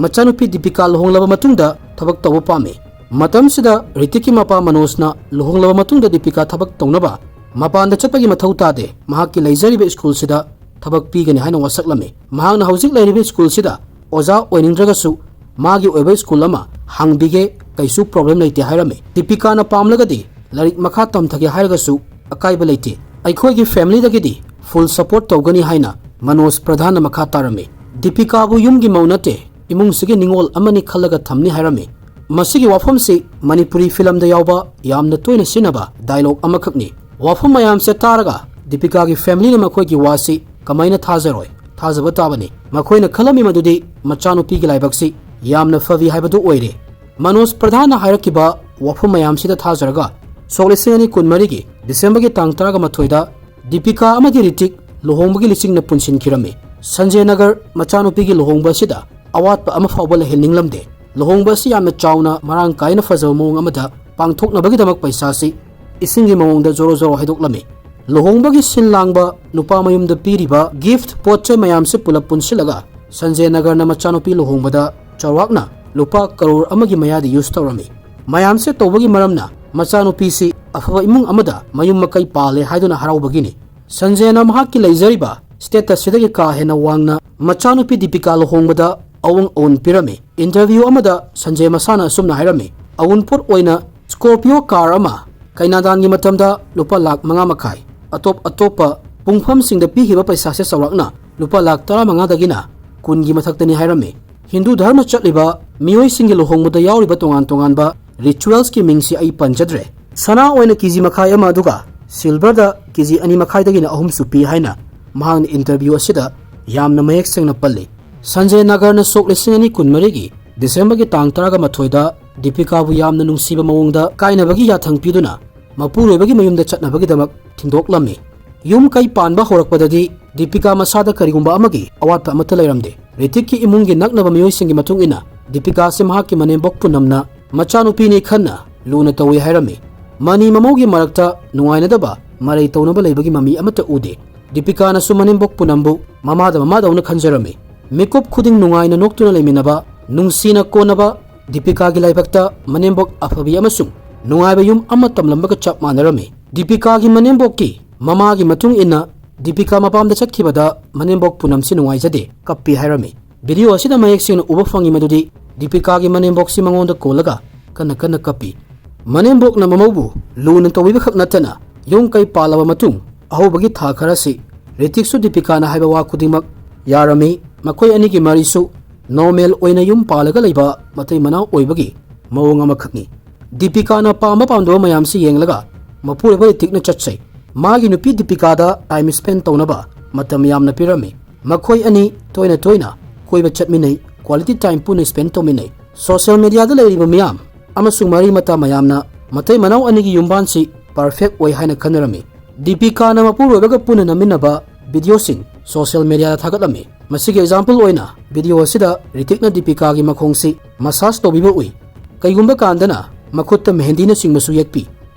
ꯃꯆꯥꯅꯨꯄꯤ ꯗꯤꯄꯤꯀꯥ ꯂꯨꯍꯣꯡꯂꯕ ꯃꯇꯨꯡꯗ ꯊꯕꯛ ꯇꯧꯕ ꯄꯥꯝꯃꯤ꯫ ꯃꯇꯝꯁꯤꯗ ꯔꯤꯇꯤꯛꯀꯤ ꯃꯄꯥ ꯃꯅꯣꯖꯅ ꯂꯨꯍꯣꯡꯂꯕ ꯃꯇꯨꯡꯗ ꯗꯤꯄꯤꯀꯥ ꯊꯕꯛ ꯇꯧꯅꯕ ꯃꯄꯥꯟꯗ ꯆꯠꯄꯒꯤ ꯃꯊꯧ ꯇꯥꯗꯦ, ꯃꯍꯥꯛꯀꯤ ꯂꯩꯖꯔꯤꯕ ꯁ꯭ꯀꯨꯜꯁꯤꯗ ꯊꯕꯛ ꯄꯤꯒꯅꯤ ꯍꯥꯏꯅ ꯋꯥꯁꯛꯂꯝꯃꯤ꯫ ꯃꯍꯥꯛꯅ ꯍꯧꯖꯤꯛ ꯂꯩꯔꯤꯕ ꯁ꯭ꯀꯨꯜꯁꯤꯗ ꯑꯣꯖꯥ ꯑꯣꯏꯅꯤꯡꯗ꯭ꯔꯒꯁꯨ ꯃꯥꯒꯤ ꯑꯣꯏꯕ ꯁ꯭ꯀꯨꯜ ꯑꯃ ꯍꯥꯡꯕꯤꯒꯦ, ꯀꯩꯁꯨ ꯄ꯭ꯔꯣꯕ꯭ꯂꯦꯝ ꯂꯩꯇꯦ ꯍꯥꯏꯔꯝꯃꯤ꯫ ꯗꯤꯄꯤꯀꯥꯅ ꯄꯥꯝꯂꯒꯗꯤ ꯂꯥꯏꯔꯤꯛ ꯃꯈꯥ ꯇꯝꯊꯒꯦ ꯍꯥꯏꯔꯒꯁꯨ ꯑꯀꯥꯏꯕ ꯂꯩꯇꯦ꯫ ꯑꯩꯈꯣꯏꯒꯤ ꯐꯦꯃꯤꯂꯤꯗꯒꯤꯗꯤ ꯐꯨꯜ ꯁꯄꯣꯔꯠ ꯇꯧꯒꯅꯤ ꯍꯥꯏꯅ ꯃꯅꯣꯖ ꯄ꯭ꯔꯙꯥꯟꯅ ꯃꯈꯥ ꯇꯥꯔꯝꯃꯤ꯫ ꯗꯤꯄꯤꯀꯥꯕꯨ ꯌꯨꯝꯒꯤ ꯃꯧ ꯅꯠꯇꯦ, ꯏꯃꯨꯡꯁꯤꯒꯤ ꯅꯤꯡꯉꯣꯜ ꯑꯃꯅꯤ ꯈꯜꯂꯒ ꯊꯝꯅꯤ ꯍꯥꯏꯔꯝꯃꯤ꯫ ꯃꯁꯤꯒꯤ ꯋꯥꯐꯝꯁꯤ ꯃꯅꯤꯄꯨꯔꯤ ꯐꯤꯂꯝꯗ ꯌꯥꯎꯕ ꯌꯥꯝꯅ ꯇꯣꯏꯅ ꯁꯤꯖꯤꯟꯅꯕ ꯗꯥꯏꯂꯣꯒ ꯑꯃꯈꯛꯅꯤ꯫ ꯋꯥꯐꯝ ꯃꯌꯥꯝꯁꯦ ꯇꯥꯔꯒ ꯗꯤꯄꯤꯀꯥꯒꯤ ꯐꯦꯃꯤꯂꯤꯅ ꯃꯈꯣꯏꯒꯤ ꯋꯥꯁꯤ ꯀꯃꯥꯏꯅ ꯊꯥꯖꯔꯣꯏ? ꯊꯥꯖꯕ ꯇꯥꯕꯅꯤ꯫ ꯃꯈꯣꯏꯅ ꯈꯜꯂꯝꯃꯤ ꯃꯗꯨꯗꯤ ꯃꯆꯥꯅꯨꯄꯤꯒꯤ ꯂꯥꯏꯕꯛꯁꯤ ꯌꯥꯝꯅ ꯐꯕꯤ ꯍꯥꯏꯕꯗꯨ ꯑꯣꯏꯔꯦ꯫ ꯃꯅꯣꯖ ꯄ꯭ꯔꯙꯥꯟꯅ ꯍꯥꯏꯔꯛꯈꯤꯕ ꯋꯥꯐꯝ ꯃꯌꯥꯝꯁꯤꯗ ꯊꯥꯖꯔꯒ ꯁꯣꯛ ꯂꯤꯁꯤꯡ ꯑꯅꯤ ꯀꯨꯟꯃꯔꯤꯒꯤ ꯗꯤꯁꯦꯝꯕꯔꯒꯤ ꯇꯥꯡ ꯇꯔꯥꯃꯥꯊꯣꯏꯗ ꯗꯤꯄꯤꯀꯥ ꯑꯃꯗꯤ ꯔꯤꯇꯤꯛ ꯂꯨꯍꯣꯡꯕꯒꯤ ꯂꯤꯆꯤꯡꯅ ꯄꯨꯟꯁꯤꯟꯈꯤꯔꯝꯃꯤ꯫ ꯁꯟꯖꯦ ꯅꯒꯔ ꯃꯆꯥꯅꯨꯄꯤꯒꯤ ꯂꯨꯍꯣꯡꯕ ꯑꯁꯤꯗ ꯑꯋꯥꯠꯄ ꯑꯃ ꯐꯥꯎꯕ ꯂꯩꯍꯟꯅꯤꯡꯂꯝꯗꯦ꯫ ꯂꯨꯍꯣꯡꯕ ꯑꯁꯤ ꯌꯥꯝꯅ ꯆꯥꯎꯅ, ꯃꯔꯥꯡ ꯀꯥꯏꯅ ꯐꯖꯕ ꯃꯑꯣꯡ ꯑꯃꯗ ꯄꯥꯡꯊꯣꯛꯅꯕꯒꯤꯗꯃꯛ ꯄꯩꯁꯥꯁꯤ ꯏꯁꯤꯡꯒꯤ ꯃꯑꯣꯡꯗ ꯖꯣꯔꯣ ꯖꯣꯔꯣ ꯍꯩꯗꯣꯛꯂꯝꯃꯤ꯫ ꯂꯨꯍꯣꯡꯕꯒꯤ ꯁꯤꯟ ꯂꯥꯡꯕ, ꯅꯨꯄꯥ ꯃꯌꯨꯝꯗ ꯄꯤꯔꯤꯕ ꯒꯤꯐꯠ, ꯄꯣꯠ ꯆꯩ ꯃꯌꯥꯝꯁꯤ ꯄꯨꯂꯞ ꯄꯨꯟꯁꯤꯜꯂꯒ ꯁꯟꯖꯦ ꯅꯒꯔꯅ ꯃꯆꯥꯅꯨꯄꯤ ꯂꯨꯍꯣꯡꯕꯗ ꯆꯥꯎꯔꯥꯛꯅ ꯂꯨꯄꯥ ꯀꯔꯣꯔ ꯑꯃꯒꯤ ꯃꯌꯥꯗꯤ ꯌꯨꯁ ꯇꯧꯔꯝꯃꯤ꯫ ꯃꯌꯥꯝꯁꯦ ꯇꯧꯕꯒꯤ ꯃꯔꯝꯅ ꯃꯆꯥꯅꯨꯄꯤꯁꯤ ꯑꯐꯕ ꯏꯃꯨꯡ ꯑꯃꯗ ꯃꯌꯨꯝ ꯃꯀꯩ ꯄꯥꯜꯂꯦ ꯍꯥꯏꯗꯨꯅ ꯍꯔꯥꯎꯕꯒꯤꯅꯤ꯫ ꯁꯟꯖꯦꯅ ꯃꯍꯥꯛꯀꯤ ꯂꯩꯖꯔꯤꯕ status ꯁꯤꯗꯒꯤ ꯀꯥ ꯍꯦꯟꯅ ꯋꯥꯡꯅ ꯃꯆꯥꯅꯨꯄꯤ ꯗꯤꯄꯤꯀꯥ ꯂꯨꯍꯣꯡꯕꯗ ꯑꯋꯨꯡ ꯑꯋꯨꯟ ꯄꯤꯔꯝꯃꯤ꯫ Interview ꯑꯃꯗ ꯁꯟꯖꯦ ꯃꯁꯥꯅ ꯑꯁꯨꯝꯅ ꯍꯥꯏꯔꯝꯃꯤ, "ꯑꯋꯨꯟꯄꯣꯠ ꯑꯣꯏꯅ Scorpio car ꯑꯃ, ꯀꯩꯅꯥꯗꯥꯟꯒꯤ ꯃꯇꯝꯗ ꯂꯨꯄꯥ ꯂꯥꯈ ꯃꯉꯥ ꯃꯈꯥꯏ, ꯑꯇꯣꯞ ꯑꯇꯣꯞꯄ ꯄꯨꯡꯐꯝꯁꯤꯡꯗ ꯄꯤꯈꯤꯕ ꯄꯩꯁꯥꯁꯦ ꯆꯥꯎꯔꯥꯛꯅ ꯂꯨꯄꯥ ꯂꯥꯈ ꯇꯔꯥꯃꯉꯥꯗꯒꯤꯅ ꯀꯨꯟꯒꯤ ꯃꯊꯛꯇꯅꯤ" ꯍꯥꯏꯔꯝꯃꯤ꯫ ꯍꯤꯟꯗꯨ ꯙꯔꯃ ꯆꯠꯂꯤꯕ ꯃꯤꯑꯣꯏꯁꯤꯡꯒꯤ ꯂꯨꯍꯣꯡꯕꯗ ꯌꯥꯎꯔꯤꯕ ꯇꯣꯉꯥꯟ ꯇꯣꯉꯥꯟꯕ rituals ꯀꯤ ꯃꯤꯡꯁꯤ ꯑꯩ ꯄꯟꯖꯗ꯭ꯔꯦ꯫ ꯁꯅꯥ ꯑꯣꯏꯅ ꯀꯦꯖꯤ ꯃꯈꯥꯏ ꯑꯃ, ꯑꯗꯨꯒ silver ꯗ ꯀꯦꯖꯤ ꯑꯅꯤ ꯃꯈꯥꯏꯗꯒꯤꯅ ꯑꯍꯨꯝꯁꯨ ꯄꯤ ꯍꯥꯏꯅ ꯃꯍꯥꯛꯅ interview ꯑꯁꯤꯗ ꯌꯥꯝꯅ ꯃꯌꯦꯛ ꯁꯦꯡꯅ ꯄꯜꯂꯤ꯫ ꯁꯟꯖꯦ ꯅꯥꯒꯔꯅ ꯁꯣꯛ ꯂꯤꯁꯤꯡ ꯑꯅꯤ ꯀꯨꯟꯃꯔꯤꯒꯤ ꯗꯤꯁꯦꯝꯕꯔꯒꯤ ꯇꯥꯡ ꯇꯔꯥꯃꯥꯊꯣꯏꯗ ꯗꯤꯄꯤꯀꯥꯕꯨ ꯌꯥꯝꯅ ꯅꯨꯡꯁꯤꯕ ꯃꯑꯣꯡꯗ ꯀꯥꯏꯅꯕꯒꯤ ꯌꯥꯊꯪ ꯄꯤꯗꯨꯅ ꯃꯄꯨꯔꯣꯏꯕꯒꯤ ꯃꯌꯨꯝꯗ ꯆꯠꯅꯕꯒꯤꯗꯃꯛ ꯊꯤꯟꯗꯣꯛꯂꯝꯃꯤ꯫ ꯌꯨꯝ ꯀꯩ ꯄꯥꯟꯕ ꯍꯧꯔꯛꯄꯗꯗꯤ ꯗꯤꯄꯤꯀꯥ ꯃꯁꯥꯗ ꯀꯔꯤꯒꯨꯝꯕ ꯑꯃꯒꯤ ꯑꯋꯥꯠꯄ ꯑꯃꯠꯇ ꯂꯩꯔꯝꯗꯦ꯫ ꯔꯤꯇꯤꯛꯀꯤ ꯏꯃꯨꯡꯒꯤ ꯅꯛꯅꯕ ꯃꯤꯑꯣꯏꯁꯤꯡꯒꯤ ꯃꯇꯨꯡ ꯏꯟꯅ, ꯗꯤꯄꯤꯀꯥꯁꯤ ꯃꯍꯥꯛꯀꯤ ꯃꯅꯦꯝꯕꯣꯛ ꯄꯨꯅꯝꯅ ꯃꯆꯥꯅꯨꯄꯤꯅꯤ ꯈꯟꯅ ꯂꯨꯅ ꯇꯧꯏ ꯍꯥꯏꯔꯝꯃꯤ꯫ ꯃꯅꯤ ꯃꯃꯧꯒꯤ ꯃꯔꯛꯇ ꯅꯨꯡꯉꯥꯏꯅꯗꯕ, ꯃꯔꯩ ꯇꯧꯅꯕ ꯂꯩꯕꯒꯤ ꯃꯃꯤ ꯑꯃꯠꯇ ꯎꯗꯦ꯫ ꯗꯤꯄꯤꯀꯥꯅꯁꯨ ꯃꯅꯦꯝꯕꯣꯛ ꯄꯨꯅꯝꯕꯨ ꯃꯃꯥꯗ ꯃꯃꯥꯗꯧꯅ ꯈꯟꯖꯔꯝꯃꯤ꯫ ꯃꯤꯀꯨꯞ ꯈꯨꯗꯤꯡ ꯅꯨꯡꯉꯥꯏꯅ ꯅꯣꯛꯇꯨꯅ ꯂꯩꯃꯤꯟꯅꯕ, ꯅꯨꯡꯁꯤꯅ ꯀꯣꯟꯅꯕ, ꯗꯤꯄꯤꯀꯥꯒꯤ ꯂꯥꯏꯕꯛꯇ ꯃꯅꯦꯝꯕꯣꯛ ꯑꯐꯕꯤ ꯑꯃꯁꯨꯡ ꯅꯨꯡꯉꯥꯏꯕ ꯌꯨꯝ ꯑꯃ ꯇꯝꯂꯝꯕꯒ ꯆꯞ ꯃꯥꯟꯅꯔꯝꯃꯤ꯫ ꯗꯤꯄꯤꯀꯥꯒꯤ ꯃꯅꯦꯝꯕꯣꯛꯀꯤ ꯃꯃꯥꯒꯤ ꯃꯇꯨꯡ ꯏꯟꯅ, ꯗꯤꯄꯤꯀꯥ ꯃꯄꯥꯝꯗ ꯆꯠꯈꯤꯕꯗ ꯃꯅꯦꯝꯕꯣꯛ ꯄꯨꯅꯝꯁꯤ ꯅꯨꯡꯉꯥꯏꯖꯗꯦ, ꯀꯞꯄꯤ ꯍꯥꯏꯔꯝꯃꯤ꯫ ꯚꯤꯗꯤꯑꯣ ꯑꯁꯤꯗ ꯃꯌꯦꯛ ꯁꯦꯡꯅ ꯎꯕ ꯐꯪꯉꯤ ꯃꯗꯨꯗꯤ ꯗꯤꯄꯤꯀꯥꯒꯤ ꯃꯅꯦꯝꯕꯣꯛꯁꯤ ꯃꯉꯣꯟꯗ ꯀꯣꯜꯂꯒ ꯀꯟꯅ ꯀꯟꯅ ꯀꯞꯄꯤ꯫ ꯃꯅꯦꯝꯕꯣꯛꯅ ꯃꯃꯧꯕꯨ ꯂꯨꯅ ꯇꯧꯕꯤꯕ ꯈꯛ ꯅꯠꯇꯅ, ꯌꯨꯝ ꯀꯩ ꯄꯥꯜꯂꯕ ꯃꯇꯨꯡ ꯑꯍꯧꯕꯒꯤ ꯊꯥ ꯈꯔꯁꯤ ꯔꯤꯇꯤꯛꯁꯨ ꯗꯤꯄꯤꯀꯥꯅ ꯍꯥꯏꯕ ꯋꯥ ꯈꯨꯗꯤꯡꯃꯛ ꯌꯥꯔꯝꯃꯤ꯫ ꯃꯈꯣꯏ ꯑꯅꯤꯒꯤ ꯃꯔꯤꯁꯨ normal ꯑꯣꯏꯅ ꯌꯨꯝ ꯄꯥꯜꯂꯒ ꯂꯩꯕ ꯃꯇꯩ ꯃꯅꯥꯎ ꯑꯣꯏꯕꯒꯤ ꯃꯑꯣꯡ ꯑꯃꯈꯛꯅꯤ꯫ ꯗꯤꯄꯤꯀꯥꯅ ꯄꯥꯝꯕ ꯄꯥꯝꯗꯕ ꯃꯌꯥꯝꯁꯤ ꯌꯦꯡꯂꯒ ꯃꯄꯨꯔꯣꯏꯕ ꯔꯤꯇꯤꯛꯅ ꯆꯠꯆꯩ꯫ ꯃꯥꯒꯤ ꯅꯨꯄꯤ ꯗꯤꯄꯤꯀꯥꯗ time spend ꯇꯧꯅꯕ ꯃꯇꯝ ꯌꯥꯝꯅ ꯄꯤꯔꯝꯃꯤ꯫ ꯃꯈꯣꯏ ꯑꯅꯤ ꯇꯣꯏꯅ ꯇꯣꯏꯅ ꯀꯣꯏꯕ ꯆꯠꯃꯤꯟꯅꯩ, quality time ꯄꯨꯟꯅ spend ꯇꯧꯃꯤꯟꯅꯩ꯫ Social media ꯗ ꯂꯩꯔꯤꯕ ꯃꯤꯌꯥꯝ ꯑꯃꯁꯨꯡ ꯃꯔꯤ ꯃꯇꯥ ꯃꯌꯥꯝꯅ ꯃꯇꯩ ꯃꯅꯥꯎ ꯑꯅꯤꯒꯤ ꯌꯨꯝꯕꯥꯟꯁꯤ perfect ꯑꯣꯏ ꯍꯥꯏꯅ ꯈꯟꯅꯔꯝꯃꯤ꯫ ꯗꯤꯄꯤꯀꯥꯅ ꯃꯄꯨꯔꯣꯏꯕꯒ ꯄꯨꯟꯅ ꯅꯝꯃꯤꯟꯅꯕ ꯚꯤꯗꯤꯑꯣꯁꯤꯡ social media ꯗ ꯊꯥꯒꯠꯂꯝꯃꯤ꯫ ꯃꯁꯤꯒꯤ example ꯑꯣꯏꯅ ꯚꯤꯗꯤꯑꯣ ꯑꯁꯤꯗ ꯔꯤꯇꯤꯛꯅ ꯗꯤꯄꯤꯀꯥꯒꯤ ꯃꯈꯣꯡꯁꯤ massage ꯇꯧꯕꯤꯕ ꯎꯏ꯫ ꯀꯩꯒꯨꯝꯕ ꯀꯥꯟꯗꯅ ꯃꯈꯨꯠꯇ ꯃꯦꯍꯦꯟꯗꯤꯅꯆꯤꯡꯕꯁꯨ ꯌꯦꯛꯄꯤ꯫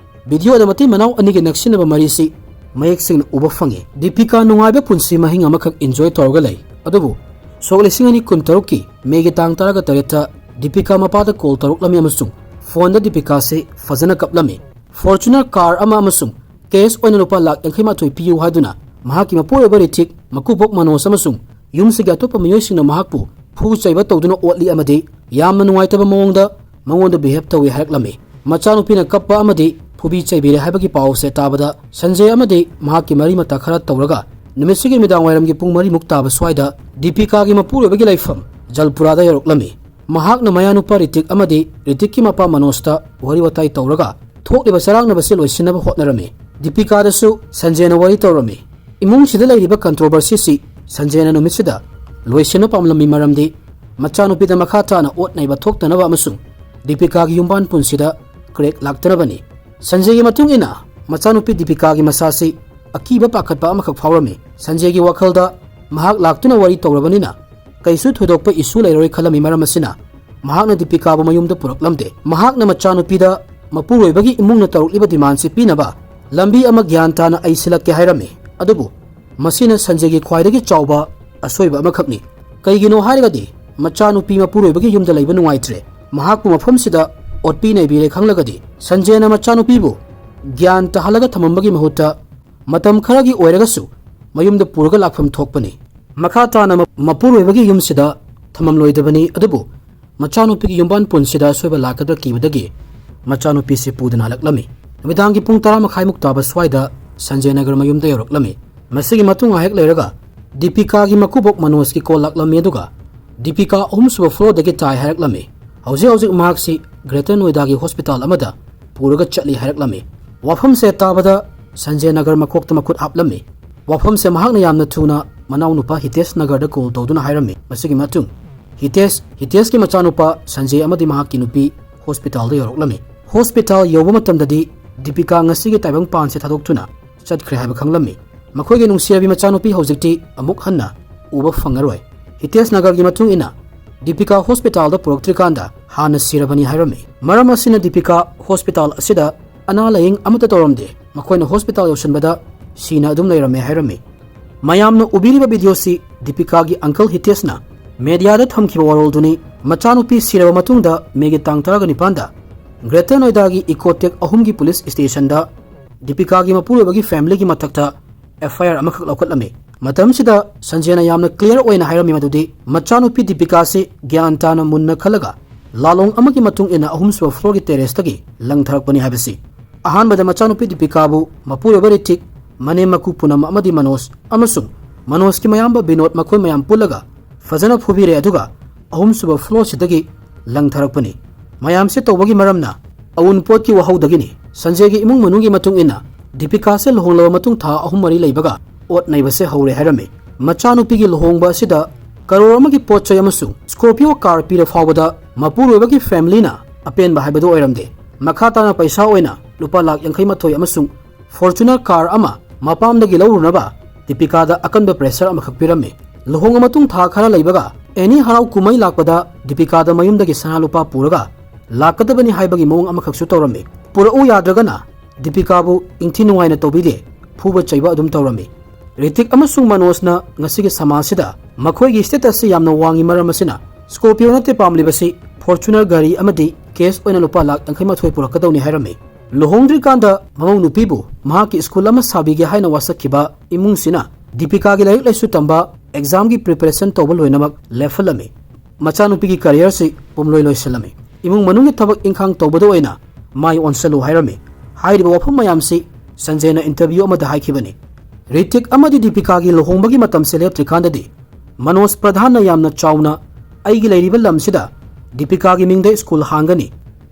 ꯚꯤꯗꯤꯑꯣꯗ ꯃꯇꯩ ꯃꯅꯥꯎ ꯑꯅꯤꯒꯤ ꯅꯛꯁꯤꯟꯅꯕ ꯃꯔꯤꯁꯤ ꯃꯌꯦꯛ ꯁꯦꯡꯅ ꯎꯕ ꯐꯪꯉꯤ꯫ ꯗꯤꯄꯤꯀꯥ ꯅꯨꯡꯉꯥꯏꯕ ꯄꯨꯟꯁꯤ ꯃꯍꯤꯡ ꯑꯃꯈꯛ enjoy ꯇꯧꯔꯒ ꯂꯩ꯫ ꯑꯗꯨꯕꯨ ꯁꯣꯛ ꯂꯤꯁꯤꯡ ꯑꯅꯤ ꯀꯨꯟꯇꯔꯨꯛꯀꯤ ꯃꯦꯒꯤ ꯇꯥꯡ ꯇꯔꯥꯒ ꯇꯔꯦꯠꯇ ꯗꯤꯄꯤꯀꯥ ꯃꯄꯥꯗ call ꯇꯧꯔꯛꯂꯝꯃꯤ ꯑꯃꯁꯨꯡ phone ꯗ ꯗꯤꯄꯤꯀꯥꯁꯤ ꯐꯖꯅ ꯀꯞꯂꯝꯃꯤ꯫ Fortuner car ꯑꯃ ꯑꯃꯁꯨꯡ ꯀꯦꯁ ꯑꯣꯏꯅ ꯂꯨꯄꯥ ꯂꯥꯈ ꯌꯥꯡꯈꯩ ꯃꯥꯊꯣꯏ ꯄꯤꯌꯨ ꯍꯥꯏꯗꯨꯅ ꯃꯍꯥꯛꯀꯤ ꯃꯄꯨꯔꯣꯏꯕ ꯔꯤꯇꯤꯛ, ꯃꯀꯨꯕꯣꯛ ꯃꯅꯣꯖ ꯑꯃꯁꯨꯡ ꯌꯨꯝꯁꯤꯒꯤ ꯑꯇꯣꯞꯄ ꯃꯤꯑꯣꯏꯁꯤꯡꯅ ꯃꯍꯥꯛꯄꯨ ꯐꯨ ꯆꯩꯕ ꯇꯧꯗꯨꯅ ꯑꯣꯠꯂꯤ ꯑꯃꯗꯤ ꯌꯥꯝꯅ ꯅꯨꯡꯉꯥꯏꯇꯕ ꯃꯑꯣꯡꯗ ꯃꯉꯣꯟꯗ ꯕꯤꯍꯦꯕ ꯇꯧꯏ ꯍꯥꯏꯔꯛꯂꯝꯃꯤ꯫ ꯃꯆꯥꯅꯨꯄꯤꯅ ꯀꯞꯄ ꯑꯃꯗꯤ ꯐꯨꯕꯤ ꯆꯩꯕꯤꯔꯦ ꯍꯥꯏꯕꯒꯤ ꯄꯥꯎꯁꯦ ꯇꯥꯕꯗ ꯁꯟꯖꯦ ꯑꯃꯗꯤ ꯃꯍꯥꯛꯀꯤ ꯃꯔꯤ ꯃꯇꯥ ꯈꯔ ꯇꯧꯔꯒ ꯅꯨꯃꯤꯠꯁꯤꯒꯤ ꯅꯨꯃꯤꯗꯥꯡ ꯋꯥꯏꯔꯝꯒꯤ ꯄꯨꯡ ꯃꯔꯤꯃꯨꯛ ꯇꯥꯕ ꯁ꯭ꯋꯥꯏꯗ ꯗꯤꯄꯤꯀꯥꯒꯤ ꯃꯄꯨꯔꯣꯏꯕꯒꯤ ꯂꯩꯐꯝ ꯖꯜꯄꯨꯔꯥꯗ ꯌꯧꯔꯛꯂꯝꯃꯤ꯫ ꯃꯍꯥꯛꯅ ꯃꯌꯥꯅꯨꯄꯥ ꯔꯤꯇꯤꯛ ꯑꯃꯗꯤ ꯔꯤꯇꯤꯛꯀꯤ ꯃꯄꯥ ꯃꯅꯣꯖꯇ ꯋꯥꯔꯤ ꯋꯥꯇꯥꯏ ꯇꯧꯔꯒ ꯊꯣꯛꯂꯤꯕ ꯆꯔꯥꯡꯅꯕꯁꯤ ꯂꯣꯏꯁꯤꯟꯅꯕ ꯍꯣꯠꯅꯔꯝꯃꯤ꯫ ꯗꯤꯄꯤꯀꯥꯗꯁꯨ ꯁꯟꯖꯦꯅ ꯋꯥꯔꯤ ꯇꯧꯔꯝꯃꯤ꯫ ꯏꯃꯨꯡꯁꯤꯗ ꯂꯩꯔꯤꯕ ꯀꯟꯇ꯭ꯔꯣꯚꯔꯁꯤꯁꯤ ꯁꯟꯖꯦꯅ ꯅꯨꯃꯤꯠꯁꯤꯗ ꯂꯣꯏꯁꯤꯟꯕ ꯄꯥꯝꯂꯝꯃꯤ, ꯃꯔꯝꯗꯤ ꯃꯆꯥꯅꯨꯄꯤꯗ ꯃꯈꯥ ꯇꯥꯅ ꯑꯣꯠ ꯅꯩꯕ ꯊꯣꯛꯇꯅꯕ ꯑꯃꯁꯨꯡ ꯗꯤꯄꯤꯀꯥꯒꯤ ꯌꯨꯝꯕꯥꯟ ꯄꯨꯟꯁꯤꯗ ꯀ꯭ꯔꯦꯛ ꯂꯥꯛꯇꯅꯕꯅꯤ꯫ ꯁꯟꯖꯦꯒꯤ ꯃꯇꯨꯡ ꯏꯟꯅ ꯃꯆꯥꯅꯨꯄꯤ ꯗꯤꯄꯤꯀꯥꯒꯤ ꯃꯁꯥꯁꯤ ꯑꯀꯤꯕ ꯄꯥꯈꯠꯄ ꯑꯃꯈꯛ ꯐꯥꯎꯔꯝꯃꯤ꯫ ꯁꯟꯖꯦꯒꯤ ꯋꯥꯈꯜꯗ ꯃꯍꯥꯛ ꯂꯥꯛꯇꯨꯅ ꯋꯥꯔꯤ ꯇꯧꯔꯕꯅꯤꯅ ꯀꯩꯁꯨ ꯊꯣꯏꯗꯣꯛꯄ ꯏꯁꯨ ꯂꯩꯔꯣꯏ ꯈꯜꯂꯝꯃꯤ꯫ ꯃꯔꯝ ꯑꯁꯤꯅ ꯃꯍꯥꯛꯅ ꯗꯤꯄꯤꯀꯥꯕꯨ ꯃꯌꯨꯝꯗ ꯄꯨꯔꯛꯂꯝꯗꯦ꯫ ꯃꯍꯥꯛꯅ ꯃꯆꯥꯅꯨꯄꯤꯗ ꯃꯄꯨꯔꯣꯏꯕꯒꯤ ꯏꯃꯨꯡꯅ ꯇꯧꯔꯛꯂꯤꯕ ꯗꯤꯃꯥꯟꯁꯤ ꯄꯤꯅꯕ ꯂꯝꯕꯤ ꯑꯃ ꯒ꯭ꯌꯥꯟ ꯇꯥꯅ ꯑꯩꯁꯤꯜꯂꯛꯀꯦ ꯍꯥꯏꯔꯝꯃꯤ꯫ ꯑꯗꯨꯕꯨ ꯃꯁꯤꯅ ꯁꯟꯖꯦꯒꯤ ꯈ꯭ꯋꯥꯏꯗꯒꯤ ꯆꯥꯎꯕ ꯑꯁꯣꯏꯕ ꯑꯃꯈꯛꯅꯤ꯫ ꯀꯩꯒꯤꯅꯣ ꯍꯥꯏꯔꯒꯗꯤ ꯃꯆꯥꯅꯨꯄꯤ ꯃꯄꯨꯔꯣꯏꯕꯒꯤ ꯌꯨꯝꯗ ꯂꯩꯕ ꯅꯨꯡꯉꯥꯏꯇ꯭ꯔꯦ꯫ ꯃꯍꯥꯛꯄꯨ ꯃꯐꯝꯁꯤꯗ ꯑꯣꯠꯄꯤ ꯅꯩꯕꯤꯔꯦ ꯈꯪꯂꯒꯗꯤ ꯁꯟꯖꯦꯅ ꯃꯆꯥꯅꯨꯄꯤꯕꯨ ꯒ꯭ꯌꯥꯟ ꯇꯥꯍꯜꯂꯒ ꯊꯝꯃꯝꯕꯒꯤ ꯃꯍꯨꯠꯇ ꯃꯇꯝ ꯈꯔꯒꯤ ꯑꯣꯏꯔꯒꯁꯨ ꯃꯌꯨꯝꯗ ꯄꯨꯔꯒ ꯂꯥꯛꯐꯝ ꯊꯣꯛꯄꯅꯤ꯫ ꯃꯈꯥ ꯇꯥꯅ ꯃ-, ꯃꯄꯨꯔꯣꯏꯕꯒꯤ ꯌꯨꯝꯁꯤꯗ ꯊꯝꯃꯝꯂꯣꯏꯗꯕꯅꯤ, ꯑꯗꯨꯕꯨ ꯃꯆꯥꯅꯨꯄꯤꯒꯤ ꯌꯨꯝꯕꯥꯟ ꯄꯨꯟꯁꯤꯗ ꯑꯁꯣꯏꯕ ꯂꯥꯛꯀꯗ꯭ꯔꯥ ꯀꯤꯕꯗꯒꯤ ꯃꯆꯥꯅꯨꯄꯤꯁꯤ ꯄꯨꯗꯨꯅ ꯍꯜꯂꯛꯂꯝꯃꯤ꯫ ꯅꯨꯃꯤꯗꯥꯡꯒꯤ ꯄꯨꯡ ꯇꯔꯥ ꯃꯈꯥꯏꯃꯨꯛ ꯇꯥꯕ ꯁ꯭ꯋꯥꯏꯗ ꯁꯟꯖꯦ ꯅꯒꯔ ꯃꯌꯨꯝꯗ ꯌꯧꯔꯛꯂꯝꯃꯤ꯫ ꯃꯁꯤꯒꯤ ꯃꯇꯨꯡ ꯉꯥꯏꯍꯥꯛ ꯂꯩꯔꯒ ꯗꯤꯄꯤꯀꯥꯒꯤ ꯃꯀꯨꯕꯣꯛ ꯃꯅꯣꯖꯀꯤ ꯀꯣꯜ ꯂꯥꯛꯂꯝꯃꯤ, ꯑꯗꯨꯒ ꯗꯤꯄꯤꯀꯥ ꯑꯍꯨꯝꯁꯨꯕ ꯐ꯭ꯂꯣꯔꯗꯒꯤ ꯇꯥꯏ ꯍꯥꯏꯔꯛꯂꯝꯃꯤ꯫ ꯍꯧꯖꯤꯛ ꯍꯧꯖꯤꯛ ꯃꯍꯥꯛꯁꯤ ꯒ꯭ꯔꯦꯇꯔ ꯅꯣꯏꯗꯥꯒꯤ ꯍꯣꯁꯄꯤꯇꯥꯜ ꯑꯃꯗ ꯄꯨꯔꯒ ꯆꯠꯂꯤ ꯍꯥꯏꯔꯛꯂꯝꯃꯤ꯫ ꯋꯥꯐꯝꯁꯦ ꯇꯥꯕꯗ ꯁꯟꯖꯦ ꯅꯒꯔ ꯃꯀꯣꯛꯇ ꯃꯈꯨꯠ ꯍꯥꯞꯂꯝꯃꯤ꯫ ꯋꯥꯐꯝꯁꯦ ꯃꯍꯥꯛꯅ ꯌꯥꯝꯅ ꯊꯨꯅ ꯃꯅꯥꯎꯅꯨꯄꯥ ꯍꯤꯇꯦꯁ ꯅꯒꯔꯗ ꯀꯣꯜ ꯇꯧꯗꯨꯅ ꯍꯥꯏꯔꯝꯃꯤ꯫ ꯃꯁꯤꯒꯤ ꯃꯇꯨꯡ ꯍꯤꯇꯦꯁ, ꯍꯤꯇꯦꯁꯀꯤ ꯃꯆꯥꯅꯨꯄꯥ ꯁꯟꯖꯦ ꯑꯃꯗꯤ ꯃꯍꯥꯛꯀꯤ ꯅꯨꯄꯤ ꯍꯣꯁꯄꯤꯇꯥꯜꯗ ꯌꯧꯔꯛꯂꯝꯃꯤ꯫ ꯍꯣꯁꯄꯤꯇꯥꯜ ꯌꯧꯕ ꯃꯇꯝꯗꯗꯤ ꯗꯤꯄꯤꯀꯥ ꯉꯁꯤꯒꯤ ꯇꯥꯏꯕꯪꯄꯥꯟꯁꯦ ꯊꯥꯗꯣꯛꯇꯨꯅ ꯆꯠꯈ꯭ꯔꯦ ꯍꯥꯏꯕ ꯈꯪꯂꯝꯃꯤ꯫ ꯃꯈꯣꯏꯒꯤ ꯅꯨꯡꯁꯤꯔꯕꯤ ꯃꯆꯥꯅꯨꯄꯤ ꯍꯧꯖꯤꯛꯇꯤ ꯑꯃꯨꯛ ꯍꯟꯅ ꯎꯕ ꯐꯪꯉꯔꯣꯏ꯫ ꯍꯤꯇꯦꯁ ꯅꯒꯔꯒꯤ ꯃꯇꯨꯡ ꯏꯟꯅ ꯗꯤꯄꯤꯀꯥ ꯍꯣꯁꯄꯤꯇꯥꯜꯗ ꯄꯨꯔꯛꯇ꯭ꯔꯤꯀꯥꯟꯗ ꯍꯥꯟꯅ ꯁꯤꯔꯕꯅꯤ ꯍꯥꯏꯔꯝꯃꯤ꯫ ꯃꯔꯝ ꯑꯁꯤꯅ ꯗꯤꯄꯤꯀꯥ ꯍꯣꯁꯄꯤꯇꯥꯜ ꯑꯁꯤꯗ ꯑꯅꯥ ꯂꯥꯌꯦꯡ ꯑꯃꯠꯇ ꯇꯧꯔꯝꯗꯦ꯫ ꯃꯈꯣꯏꯅ ꯍꯣꯁꯄꯤꯇꯥꯜ ꯌꯧꯁꯤꯟꯕꯗ ꯁꯤꯅ ꯑꯗꯨꯝ ꯂꯩꯔꯝꯃꯦ ꯍꯥꯏꯔꯝꯃꯤ꯫ ꯃꯌꯥꯝꯅ ꯎꯕꯤꯔꯤꯕ ꯚꯤꯗꯤꯑꯣꯁꯤ ꯗꯤꯄꯤꯀꯥꯒꯤ ꯑꯪꯀꯜ ꯍꯤꯇꯦꯁꯅ ꯃꯦꯗꯤꯌꯥꯗ ꯊꯝꯈꯤꯕ ꯋꯥꯔꯣꯜꯗꯨꯅꯤ꯫ ꯃꯆꯥꯅꯨꯄꯤ ꯁꯤꯔꯕ ꯃꯇꯨꯡꯗ ꯃꯦꯒꯤ ꯇꯥꯡ ꯇꯔꯥꯒ ꯅꯤꯄꯥꯟꯗ ꯒ꯭ꯔꯦꯇꯔ ꯅꯣꯏꯗꯥꯒꯤ ꯏꯀꯣꯇꯦꯛ ꯑꯍꯨꯝꯒꯤ ꯄꯨꯂꯤꯁ ꯁ꯭ꯇꯦꯁꯟꯗ ꯗꯤꯄꯤꯀꯥꯒꯤ ꯃꯄꯨꯔꯣꯏꯕꯒꯤ ꯐꯦꯃꯤꯂꯤꯒꯤ ꯃꯊꯛꯇ ꯑꯦꯐ ꯑꯥꯏ ꯑꯥꯔ ꯑꯃꯈꯛ ꯂꯧꯈꯠꯂꯝꯃꯤ꯫ ꯃꯇꯝꯁꯤꯗ ꯁꯟꯖꯦꯅ ꯌꯥꯝꯅ ꯀ꯭ꯂꯤꯌꯥꯔ ꯑꯣꯏꯅ ꯍꯥꯏꯔꯝꯃꯤ ꯃꯗꯨꯗꯤ ꯃꯆꯥꯅꯨꯄꯤ ꯗꯤꯄꯤꯀꯥꯁꯤ ꯒ꯭ꯌꯥꯟ ꯇꯥꯅ ꯃꯨꯟꯅ ꯈꯜꯂꯒ ꯂꯥꯂꯣꯡ ꯑꯃꯒꯤ ꯃꯇꯨꯡ ꯏꯟꯅ ꯑꯍꯨꯝꯁꯨꯕ ꯐ꯭ꯂꯣꯔꯒꯤ ꯇꯦꯔꯦꯁꯇꯒꯤ ꯂꯪꯊꯔꯛꯄꯅꯤ ꯍꯥꯏꯕꯁꯤ꯫ ꯑꯍꯥꯟꯕꯗ ꯃꯆꯥꯅꯨꯄꯤ ꯗꯤꯄꯤꯀꯥꯕꯨ ꯃꯄꯨꯔꯣꯏꯕ ꯔꯤꯇꯤꯛ, ꯃꯅꯦꯝ ꯃꯀꯨ ꯄꯨꯅꯝ ꯑꯃꯗꯤ ꯃꯅꯣꯖ ꯑꯃꯁꯨꯡ ꯃꯅꯣꯖꯀꯤ ꯃꯌꯥꯝꯕ ꯕꯤꯅꯣꯗ ꯃꯈꯣꯏ ꯃꯌꯥꯝ ꯄꯨꯜꯂꯒ ꯐꯖꯅ ꯐꯨꯕꯤꯔꯦ, ꯑꯗꯨꯒ ꯑꯍꯨꯝꯁꯨꯕ ꯐ꯭ꯂꯣꯔꯁꯤꯗꯒꯤ ꯂꯪꯊꯔꯛꯄꯅꯤ꯫ ꯃꯌꯥꯝꯁꯤ ꯇꯧꯕꯒꯤ ꯃꯔꯝꯅ ꯑꯎꯟꯄꯣꯠꯀꯤ ꯋꯥꯍꯧꯗꯒꯤꯅꯤ꯫ ꯁꯟꯖꯦꯒꯤ ꯏꯃꯨꯡ ꯃꯅꯨꯡꯒꯤ ꯃꯇꯨꯡ ꯏꯟꯅ ꯗꯤꯄꯤꯀꯥꯁꯦ ꯂꯨꯍꯣꯡꯂꯕ ꯃꯇꯨꯡ ꯊꯥ ꯑꯍꯨꯝ ꯃꯔꯤ ꯂꯩꯕꯒ ꯑꯣꯠ ꯅꯩꯕꯁꯦ ꯍꯧꯔꯦ ꯍꯥꯏꯔꯝꯃꯤ꯫ ꯃꯆꯥꯅꯨꯄꯤꯒꯤ ꯂꯨꯍꯣꯡꯕ ꯑꯁꯤꯗ ꯀꯔꯣꯔ ꯑꯃꯒꯤ ꯄꯣꯠ ꯆꯩ ꯑꯃꯁꯨꯡ ꯁ꯭ꯀꯣꯔꯄꯤꯌꯣ ꯀꯥꯔ ꯄꯤꯔ ꯐꯥꯎꯕꯗ ꯃꯄꯨꯔꯣꯏꯕꯒꯤ ꯐꯦꯃꯤꯂꯤꯅ ꯑꯄꯦꯟꯕ ꯍꯥꯏꯕꯗꯨ ꯑꯣꯏꯔꯝꯗꯦ꯫ ꯃꯈꯥ ꯇꯥꯅ ꯄꯩꯁꯥ ꯑꯣꯏꯅ ꯂꯨꯄꯥ ꯂꯥꯈ ꯌꯥꯡꯈꯩ ꯃꯥꯊꯣꯏ ꯑꯃꯁꯨꯡ ꯐꯣꯔꯆꯨꯅꯔ ꯀꯥꯔ ꯑꯃ ꯃꯄꯥꯝꯗꯒꯤ ꯂꯧꯔꯨꯅꯕ ꯗꯤꯄꯤꯀꯥꯗ ꯑꯀꯟꯕ ꯄ꯭ꯔꯦꯁꯔ ꯑꯃꯈꯛ ꯄꯤꯔꯝꯃꯤ꯫ ꯂꯨꯍꯣꯡꯉ ꯃꯇꯨꯡ ꯊꯥ ꯈꯔ ꯂꯩꯕꯒ ꯑꯦꯅꯤ ꯍꯔꯥꯎ ꯀꯨꯝꯍꯩ ꯂꯥꯛꯄꯗ ꯗꯤꯄꯤꯀꯥꯗ ꯃꯌꯨꯝꯗꯒꯤ ꯁꯅꯥ ꯂꯨꯄꯥ ꯄꯨꯔꯒ ꯂꯥꯛꯀꯗꯕꯅꯤ ꯍꯥꯏꯕꯒꯤ ꯃꯑꯣꯡ ꯑꯃꯈꯛꯁꯨ ꯇꯧꯔꯝꯃꯤ꯫ ꯄꯨꯔꯛꯎ ꯌꯥꯗ꯭ꯔꯒꯅ ꯗꯤꯄꯤꯀꯥꯕꯨ ꯏꯪꯊꯤ ꯅꯨꯡꯉꯥꯏꯅ ꯇꯧꯕꯤꯗꯦ, ꯐꯨꯕ ꯆꯩꯕ ꯑꯗꯨꯝ ꯇꯧꯔꯝꯃꯤ꯫ ꯔꯤꯇꯤꯛ ꯑꯃꯁꯨꯡ ꯃꯅꯣꯖꯅ ꯉꯁꯤꯒꯤ ꯁꯃꯥꯖꯁꯤꯗ ꯃꯈꯣꯏꯒꯤ ꯁ꯭ꯇꯦꯇꯁꯁꯤ ꯌꯥꯝꯅ ꯋꯥꯡꯉꯤ, ꯃꯔꯝ ꯑꯁꯤꯅ ꯁ꯭ꯀꯣꯔꯄꯤꯌꯣ ꯅꯠꯇꯦ ꯄꯥꯝꯂꯤꯕꯁꯤ, ꯐꯣꯔꯆꯨꯅꯔ ꯒꯥꯔꯤ ꯑꯃꯗꯤ ꯀꯦꯁ ꯑꯣꯏꯅ ꯂꯨꯄꯥ ꯂꯥꯈ ꯌꯥꯡꯈꯩ ꯃꯥꯊꯣꯏ ꯄꯨꯔꯛꯀꯗꯧꯅꯤ ꯍꯥꯏꯔꯝꯃꯤ꯫ ꯂꯨꯍꯣꯡꯗ꯭ꯔꯤꯀꯥꯟꯗ ꯃꯃꯧ ꯅꯨꯄꯤꯕꯨ ꯃꯍꯥꯛꯀꯤ ꯁ꯭ꯀꯨꯜ ꯑꯃ ꯁꯥꯕꯤꯒꯦ ꯍꯥꯏꯅ ꯋꯥꯁꯛꯈꯤꯕ ꯏꯃꯨꯡꯁꯤꯅ ꯗꯤꯄꯤꯀꯥꯒꯤ ꯂꯥꯏꯔꯤꯛ ꯂꯥꯏꯁꯨ ꯇꯝꯕ, ꯑꯦꯛꯖꯥꯝꯒꯤ ꯄ꯭ꯔꯤꯄꯦꯔꯦꯁꯟ ꯇꯧꯕ ꯂꯣꯏꯅꯃꯛ ꯂꯦꯞꯍꯜꯂꯝꯃꯤ꯫ ꯃꯆꯥꯅꯨꯄꯤꯒꯤ ꯀꯦꯔꯤꯌꯔꯁꯤ ꯄꯨꯝꯂꯣꯏ ꯂꯣꯏꯁꯤꯜꯂꯝꯃꯤ꯫ ꯏꯃꯨꯡ ꯃꯅꯨꯡꯒꯤ ꯊꯕꯛ ꯏꯪꯈꯥꯡ ꯇꯧꯕꯗ ꯑꯣꯏꯅ ꯃꯥꯏ ꯑꯣꯟꯁꯤꯜꯂꯨ ꯍꯥꯏꯔꯝꯃꯤ꯫ ꯍꯥꯏꯔꯤꯕ ꯋꯥꯐꯝ ꯃꯌꯥꯝꯁꯤ ꯁꯟꯖꯦꯅ ꯏꯟꯇꯔꯚ꯭ꯌꯨ ꯑꯃꯗ ꯍꯥꯏꯈꯤꯕꯅꯤ꯫ ꯔꯤꯇꯤꯛ ꯑꯃꯗꯤ ꯗꯤꯄꯤꯀꯥꯒꯤ ꯂꯨꯍꯣꯡꯕꯒꯤ ꯃꯇꯝꯁꯦ ꯂꯦꯞꯇ꯭ꯔꯤꯀꯥꯟꯗꯗꯤ ꯃꯅꯣꯖ ꯄ꯭ꯔꯙꯥꯟꯅ ꯌꯥꯝꯅ ꯆꯥꯎꯅ ꯑꯩꯒꯤ ꯂꯩꯔꯤꯕ ꯂꯝꯁꯤꯗ ꯗꯤꯄꯤꯀꯥꯒꯤ ꯃꯤꯡꯗ ꯁ꯭ꯀꯨꯜ ꯍꯥꯡꯒꯅꯤ,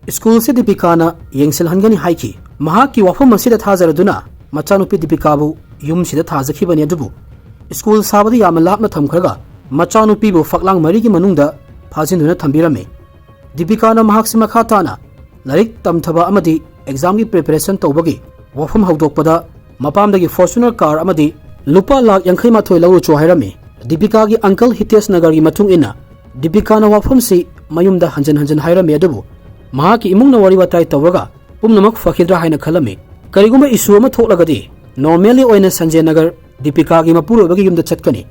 ꯁ꯭ꯀꯨꯜꯁꯤ ꯗꯤꯄꯤꯀꯥꯅ ꯌꯦꯡꯁꯤꯜꯍꯟꯒꯅꯤ ꯍꯥꯏꯈꯤ꯫ ꯃꯍꯥꯛꯀꯤ ꯋꯥꯐꯝ ꯑꯁꯤꯗ ꯊꯥꯖꯔꯗꯨꯅ ꯃꯆꯥꯅꯨꯄꯤ ꯗꯤꯄꯤꯀꯥꯕꯨ ꯌꯨꯝꯁꯤꯗ ꯊꯥꯖꯈꯤꯕꯅꯤ, ꯑꯗꯨꯕꯨ ꯁ꯭ꯀꯨꯜ ꯁꯥꯕꯗ ꯌꯥꯝꯅ ꯂꯥꯞꯅ ꯊꯝꯈ꯭ꯔꯒ ꯃꯆꯥꯅꯨꯄꯤꯕꯨ ꯐꯛꯂꯥꯡ ꯃꯔꯤꯒꯤ ꯃꯅꯨꯡꯗ ꯐꯥꯖꯤꯟꯗꯨꯅ ꯊꯝꯕꯤꯔꯝꯃꯤ꯫ ꯗꯤꯄꯤꯀꯥꯅ ꯃꯍꯥꯛꯁꯤ ꯃꯈꯥ ꯇꯥꯅ ꯂꯥꯏꯔꯤꯛ ꯇꯝꯊꯕ ꯑꯃꯗꯤ ꯑꯦꯛꯖꯥꯝꯒꯤ ꯄ꯭ꯔꯤꯄꯦꯔꯦꯁꯟ ꯇꯧꯕꯒꯤ ꯋꯥꯐꯝ ꯍꯧꯗꯣꯛꯄꯗ ꯃꯄꯥꯝꯗꯒꯤ ꯐꯣꯔꯆꯨꯅꯔ ꯀꯥꯔ ꯑꯃꯗꯤ ꯂꯨꯄꯥ ꯂꯥꯈ ꯌꯥꯡꯈꯩ ꯃꯥꯊꯣꯏ ꯂꯧꯔꯨꯆꯣ ꯍꯥꯏꯔꯝꯃꯤ꯫ ꯗꯤꯄꯤꯀꯥꯒꯤ ꯑꯪꯀꯜ ꯍꯤꯇꯦꯁ ꯅꯒꯔꯒꯤ ꯃꯇꯨꯡ ꯏꯟꯅ ꯗꯤꯄꯤꯀꯥꯅ ꯋꯥꯐꯝꯁꯤ ꯃꯌꯨꯝꯗ ꯍꯟꯖꯤꯟ ꯍꯟꯖꯤꯟ ꯍꯥꯏꯔꯝꯃꯤ, ꯑꯗꯨꯕꯨ ꯃꯍꯥꯛꯀꯤ ꯏꯃꯨꯡꯅ ꯋꯥꯔꯤ ꯋꯥꯇꯥꯏ ꯇꯧꯔꯒ ꯄꯨꯝꯅꯃꯛ ꯐꯈꯤꯗ꯭ꯔꯥ ꯍꯥꯏꯅ ꯈꯜꯂꯝꯃꯤ꯫ ꯀꯔꯤꯒꯨꯝꯕ ꯏꯁꯨ ꯑꯃ ꯊꯣꯛꯂꯒꯗꯤ ꯅꯣꯔꯃꯦꯜꯂꯤ ꯑꯣꯏꯅ ꯁꯟꯖꯦ ꯅꯒꯔ ꯗꯤꯄꯤꯀꯥꯒꯤ ꯃꯄꯨꯔꯣꯏꯕꯒꯤ ꯌꯨꯝꯗ ꯆꯠꯀꯅꯤ꯫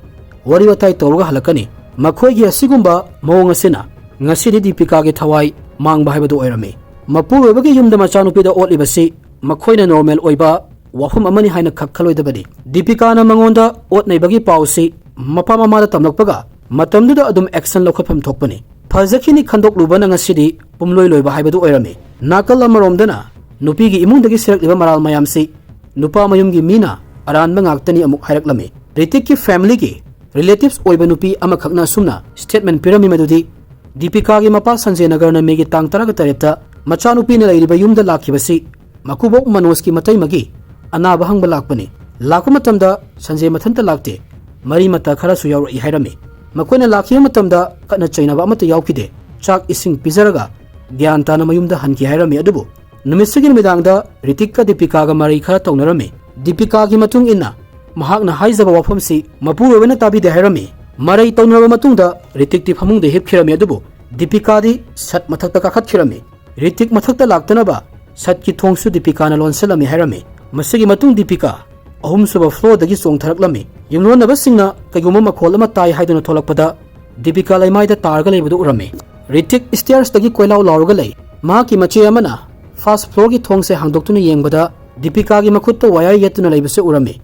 ꯋꯥꯔꯤ ꯋꯥꯇꯥꯏ ꯇꯧꯔꯒ ꯍꯜꯂꯛꯀꯅꯤ꯫ ꯃꯈꯣꯏꯒꯤ ꯑꯁꯤꯒꯨꯝꯕ ꯃꯑꯣꯡ ꯑꯁꯤꯅ ꯉꯁꯤꯗꯤ ꯗꯤꯄꯤꯀꯥꯒꯤ ꯊꯋꯥꯏ ꯃꯥꯡꯕ ꯍꯥꯏꯕꯗꯨ ꯑꯣꯏꯔꯝꯃꯤ꯫ ꯃꯄꯨꯔꯣꯏꯕꯒꯤ ꯌꯨꯝꯗ ꯃꯆꯥꯅꯨꯄꯤꯗ ꯑꯣꯠꯂꯤꯕꯁꯤ ꯃꯈꯣꯏꯅ ꯅꯣꯔꯃꯦꯜ ꯑꯣꯏꯕ ꯋꯥꯐꯝ ꯑꯃꯅꯤ ꯍꯥꯏꯅ ꯈꯛ ꯈꯜꯂꯣꯏꯗꯕꯅꯤ꯫ ꯗꯤꯄꯤꯀꯥꯅ ꯃꯉꯣꯟꯗ ꯑꯣꯠ ꯅꯩꯕꯒꯤ ꯄꯥꯎꯁꯤ ꯃꯄꯥ ꯃꯃꯥꯗ ꯇꯝꯂꯛꯄꯒ ꯃꯇꯝꯗꯨꯗ ꯑꯗꯨꯝ ꯑꯦꯛꯁꯟ ꯂꯧꯈꯠꯐꯝ ꯊꯣꯛꯄꯅꯤ꯫ ꯐꯖꯈꯤꯅꯤ ꯈꯟꯗꯣꯛꯂꯨꯕꯅ ꯉꯁꯤꯗꯤ ꯄꯨꯝꯂꯣꯏ ꯂꯣꯏꯕ ꯍꯥꯏꯕꯗꯨ ꯑꯣꯏꯔꯝꯃꯤ꯫ ꯅꯥꯀꯜ ꯑꯃꯔꯣꯝꯗꯅ ꯅꯨꯄꯤꯒꯤ ꯏꯃꯨꯡꯗꯒꯤ ꯁꯤꯔꯛꯂꯤꯕ ꯃꯔꯥꯜ ꯃꯌꯥꯝꯁꯤ ꯅꯨꯄꯥ ꯃꯌꯨꯝꯒꯤ ꯃꯤꯅ ꯑꯔꯥꯟꯕ ꯉꯥꯛꯇꯅꯤ ꯑꯃꯨꯛ ꯍꯥꯏꯔꯛꯂꯝꯃꯤ꯫ ꯔꯤꯇꯤꯛꯀꯤ ꯐꯦꯃꯤꯂꯤꯒꯤ ꯔꯤꯂꯦꯇꯤꯚꯁ ꯑꯣꯏꯕ ꯅꯨꯄꯤ ꯑꯃꯈꯛꯅ ꯑꯁꯨꯝꯅ ꯁ꯭ꯇꯦꯠꯃꯦꯟ ꯄꯤꯔꯝꯃꯤ ꯃꯗꯨꯗꯤ, ꯗꯤꯄꯤꯀꯥꯒꯤ ꯃꯄꯥ ꯁꯟꯖꯦ ꯅꯒꯔꯅ ꯃꯦꯒꯤ ꯇꯥꯡ ꯇꯔꯥꯒ ꯇꯔꯦꯠꯇ ꯃꯆꯥꯅꯨꯄꯤꯅ ꯂꯩꯔꯤꯕ ꯌꯨꯝꯗ ꯂꯥꯛꯈꯤꯕꯁꯤ ꯃꯀꯨꯕꯣꯛ ꯃꯅꯣꯖꯀꯤ ꯃꯇꯩꯃꯒꯤ ꯑꯅꯥꯕ ꯍꯪꯕ ꯂꯥꯛꯄꯅꯤ꯫ ꯂꯥꯛꯄ ꯃꯇꯝꯗ ꯁꯟꯖꯦ ꯃꯊꯟꯇ ꯂꯥꯛꯇꯦ, ꯃꯔꯤ ꯃꯇꯥ ꯈꯔꯁꯨ ꯌꯥꯎꯔꯛꯏ ꯍꯥꯏꯔꯝꯃꯤ꯫ ꯃꯈꯣꯏꯅ ꯂꯥꯛꯈꯤꯕ ꯃꯇꯝꯗ ꯈꯠꯅ ꯆꯩꯅꯕ ꯑꯃꯠꯇ ꯌꯥꯎꯈꯤꯗꯦ꯫ ꯆꯥꯛ ꯏꯁꯤꯡ ꯄꯤꯖꯔꯒ ꯒ꯭ꯌꯥꯟ ꯇꯥꯅ ꯃꯌꯨꯝꯗ ꯍꯟꯈꯤ ꯍꯥꯏꯔꯝꯃꯤ꯫ ꯑꯗꯨꯕꯨ ꯅꯨꯃꯤꯠꯁꯤꯒꯤ ꯅꯨꯃꯤꯗꯥꯡꯗ ꯔꯤꯇꯤꯛꯀ ꯗꯤꯄꯤꯀꯥꯒ ꯃꯔꯩ ꯈꯔ ꯇꯧꯅꯔꯝꯃꯤ꯫ ꯗꯤꯄꯤꯀꯥꯒꯤ ꯃꯇꯨꯡ ꯏꯟꯅ ꯃꯍꯥꯛꯅ ꯍꯥꯏꯖꯕ ꯋꯥꯐꯝꯁꯤ ꯃꯄꯨꯔꯣꯏꯕꯅ ꯇꯥꯕꯤꯗꯦ ꯍꯥꯏꯔꯝꯃꯤ꯫ ꯃꯔꯩ ꯇꯧꯅꯔꯕ ꯃꯇꯨꯡꯗ ꯔꯤꯇꯤꯛꯇꯤ ꯐꯃꯨꯡꯗ ꯍꯤꯞꯈꯤꯔꯝꯃꯤ, ꯑꯗꯨꯕꯨ ꯗꯤꯄꯤꯀꯥꯗꯤ ꯁꯠ ꯃꯊꯛꯇ ꯀꯥꯈꯠꯈꯤꯔꯝꯃꯤ꯫ ꯔꯤꯇꯤꯛ ꯃꯊꯛꯇ ꯂꯥꯛꯇꯅꯕ ꯁꯠꯀꯤ ꯊꯣꯡꯁꯨ ꯗꯤꯄꯤꯀꯥꯅ ꯂꯣꯟꯁꯤꯜꯂꯝꯃꯤ ꯍꯥꯏꯔꯝꯃꯤ꯫ ꯃꯁꯤꯒꯤ ꯃꯇꯨꯡ ꯗꯤꯄꯤꯀꯥ ꯑꯍꯨꯝꯁꯨꯕ ꯐ꯭ꯂꯣꯔꯗꯒꯤ ꯆꯣꯡꯊꯔꯛꯂꯝꯃꯤ꯫ ꯌꯨꯝꯂꯣꯟꯅꯕꯁꯤꯡꯅ ꯀꯩꯒꯨꯝꯕ ꯃꯈꯣꯜ ꯑꯃ ꯇꯥꯏ ꯍꯥꯏꯗꯨꯅ ꯊꯣꯛꯂꯛꯄꯗ ꯗꯤꯄꯤꯀꯥ ꯂꯩꯃꯥꯏꯗ ꯇꯥꯔꯒ ꯂꯩꯕꯗꯨ ꯎꯔꯝꯃꯤ꯫ ꯔꯤꯇꯤꯛ ꯁ꯭ꯇꯦꯌꯔꯁꯇꯒꯤ ꯀꯣꯏꯂꯥꯎ ꯂꯥꯎꯔꯒ ꯂꯩ꯫ ꯃꯍꯥꯛꯀꯤ ꯃꯆꯦ ꯑꯃꯅ ꯐꯥꯔꯁꯠ ꯐ꯭ꯂꯣꯔꯒꯤ ꯊꯣꯡꯁꯦ ꯍꯥꯡꯗꯣꯛꯇꯨꯅ ꯌꯦꯡꯕꯗ ꯗꯤꯄꯤꯀꯥꯒꯤ ꯃꯈꯨꯠꯇ ꯋꯥꯌꯔ ꯌꯦꯠꯇꯨꯅ ꯂꯩꯕꯁꯨ ꯎꯔꯝꯃꯤ꯫